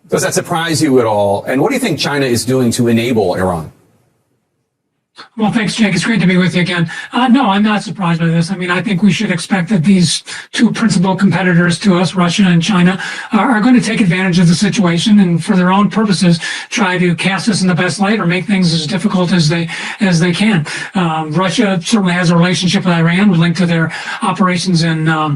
Does that surprise you at all? And what do you think China is doing to enable Iran? Well, thanks, Jake. It's great to be with you again. Uh, no, I'm not surprised by this. I mean, I think we should expect that these two principal competitors to us, Russia and China, are, are going to take advantage of the situation and, for their own purposes, try to cast us in the best light or make things as difficult as they as they can. Um, Russia certainly has a relationship with Iran, linked to their operations in um,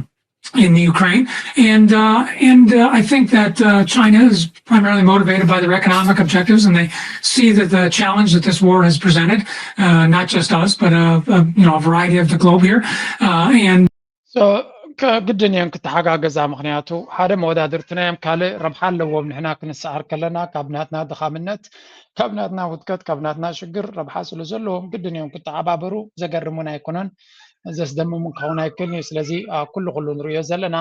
in the Ukraine. And uh, and uh, I think that uh, China is primarily motivated by their economic objectives, and they see that the challenge that this war has presented, uh, not just us, but uh, uh, you know, a variety of the globe here, uh, and ግድን እዮም ክተሓጋገዛ። ምክንያቱ ሓደ መወዳድርትና እዮም፣ ካልእ ረብሓ ኣለዎም። ንሕና ክንሰዓር ከለና ካብ ናትና ድኻምነት፣ ካብ ናትና ውድቀት፣ ካብ ናትና ሽግር ረብሓ ስለ ዘለዎም ግድን እዮም ክተሓባበሩ። ዘገርም እውን ኣይኮነን፣ ዘስደምም እውን ክኸውን ኣይክእልን እዩ። ስለዚ ኩሉ ኩሉ ንሪኦ ዘለና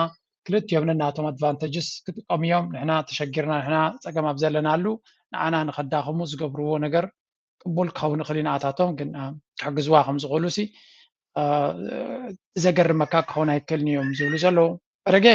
ክልቲኦም ነናቶም ኣድቫንተጅስ ክጥቀሙ እዮም። ንሕና ተሸጊርና፣ ንሕና ፀገም ኣብ ዘለናሉ ንዓና ንኸዳኽሙ ዝገብርዎ ነገር ቅቡል ክኸውን ይኽእል እዩ ንኣታቶም፣ ግን ክሕግዝዋ ከም ዝኽእሉ ሲ ዘገርመካ ክኸውን ኣይክእልን እዮም ዝብሉ ዘለዉ። በረገ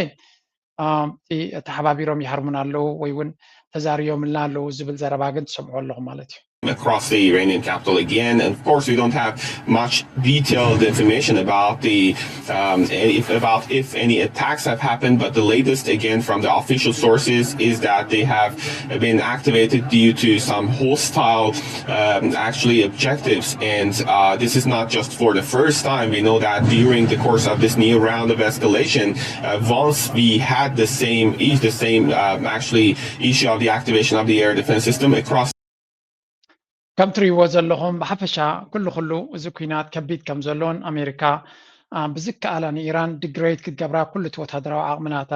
ተሓባቢሮም ይሃርሙና ኣለዉ ወይ እውን ተዛሪዮምልና ኣለዉ ዝብል ዘረባ ግን ትሰምዑ ኣለኹም ማለት እዩ። across the Iranian capital again. And of course, we don't have much detailed information about the um, if, about if any attacks have happened. But the latest, again, from the official sources is that they have been activated due to some hostile, um, actually, objectives. And uh, this is not just for the first time. We know that during the course of this new round of escalation, uh, once we had the same, the same um, actually issue of the activation of the air defense system across ከም ትሪእዎ ዘለኹም ብሓፈሻ ኩሉ ኩሉ እዚ ኩናት ከቢድ ከም ዘሎን ኣሜሪካ ብዝከኣላ ንኢራን ዲግሬድ ክትገብራ ኩሉ እቲ ወታደራዊ ዓቕሚ ናታ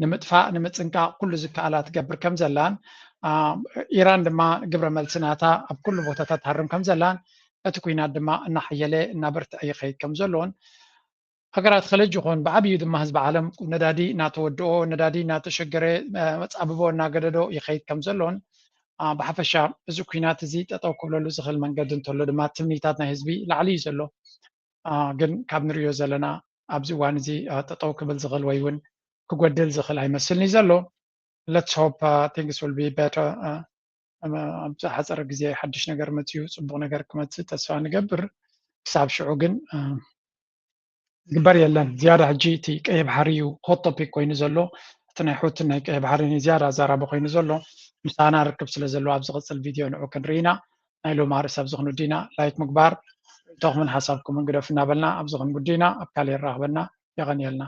ንምጥፋእ ንምፅንቃቕ ኩሉ ዝከኣላ ትገብር ከም ዘላን ኢራን ድማ ግብረ መልሲ ናታ ኣብ ኩሉ ቦታታት ትሃርም ከም ዘላን እቲ ኩናት ድማ እናሓየለ እናበርትዐ ይኸይድ ከም ዘሎን ሃገራት ኸለጅ ይኹን ብዓብዩ ድማ ህዝቢ ዓለም ነዳዲ እናተወድኦ ነዳዲ እናተሸገረ መጻብቦ እናገደዶ ይኸይድ ከም ዘሎን ብሓፈሻ እዚ ኩናት እዚ ጠጠው ክብለሉ ዝኽእል መንገዲ እንተሎ ድማ ትምኒታት ናይ ህዝቢ ላዕሊ እዩ ዘሎ። ግን ካብ ንሪኦ ዘለና ኣብዚ እዋን እዚ ጠጠው ክብል ዝኽእል ወይ እውን ክጎድል ዝኽእል ኣይመስልን እዩ ዘሎ። let's hope uh, things will be better. Uh, ኣብዚ ሓፀረ ግዜ ሓድሽ ነገር መፅኡ ፅቡቕ ነገር ክመፅእ ተስፋ ንገብር። ክሳብ ሽዑ ግን ዝግበር የለን። ዝያዳ ሕጂ እቲ ቀይ ባሕሪ እዩ hot topic ኮይኑ ዘሎ። እቲ ናይ ሑትን ናይ ቀይ ባሕሪ ዝያዳ ኣዛራቢ ኮይኑ ዘሎ ምሳና ርክብ ስለ ዘለዎ ኣብ ዝቕፅል ቪድዮ ንዑ ክንርኢ ኢና። ናይ ሎም ኣርእስ ኣብዚ ክንውዲ ኢና። ላይክ ምግባር፣ ርኢቶኹምን ሓሳብኩምን ግደፉ እናበልና ኣብዚ ክንውዲ ኢና። ኣብ ካልእ የራኽበና። የቐንየልና።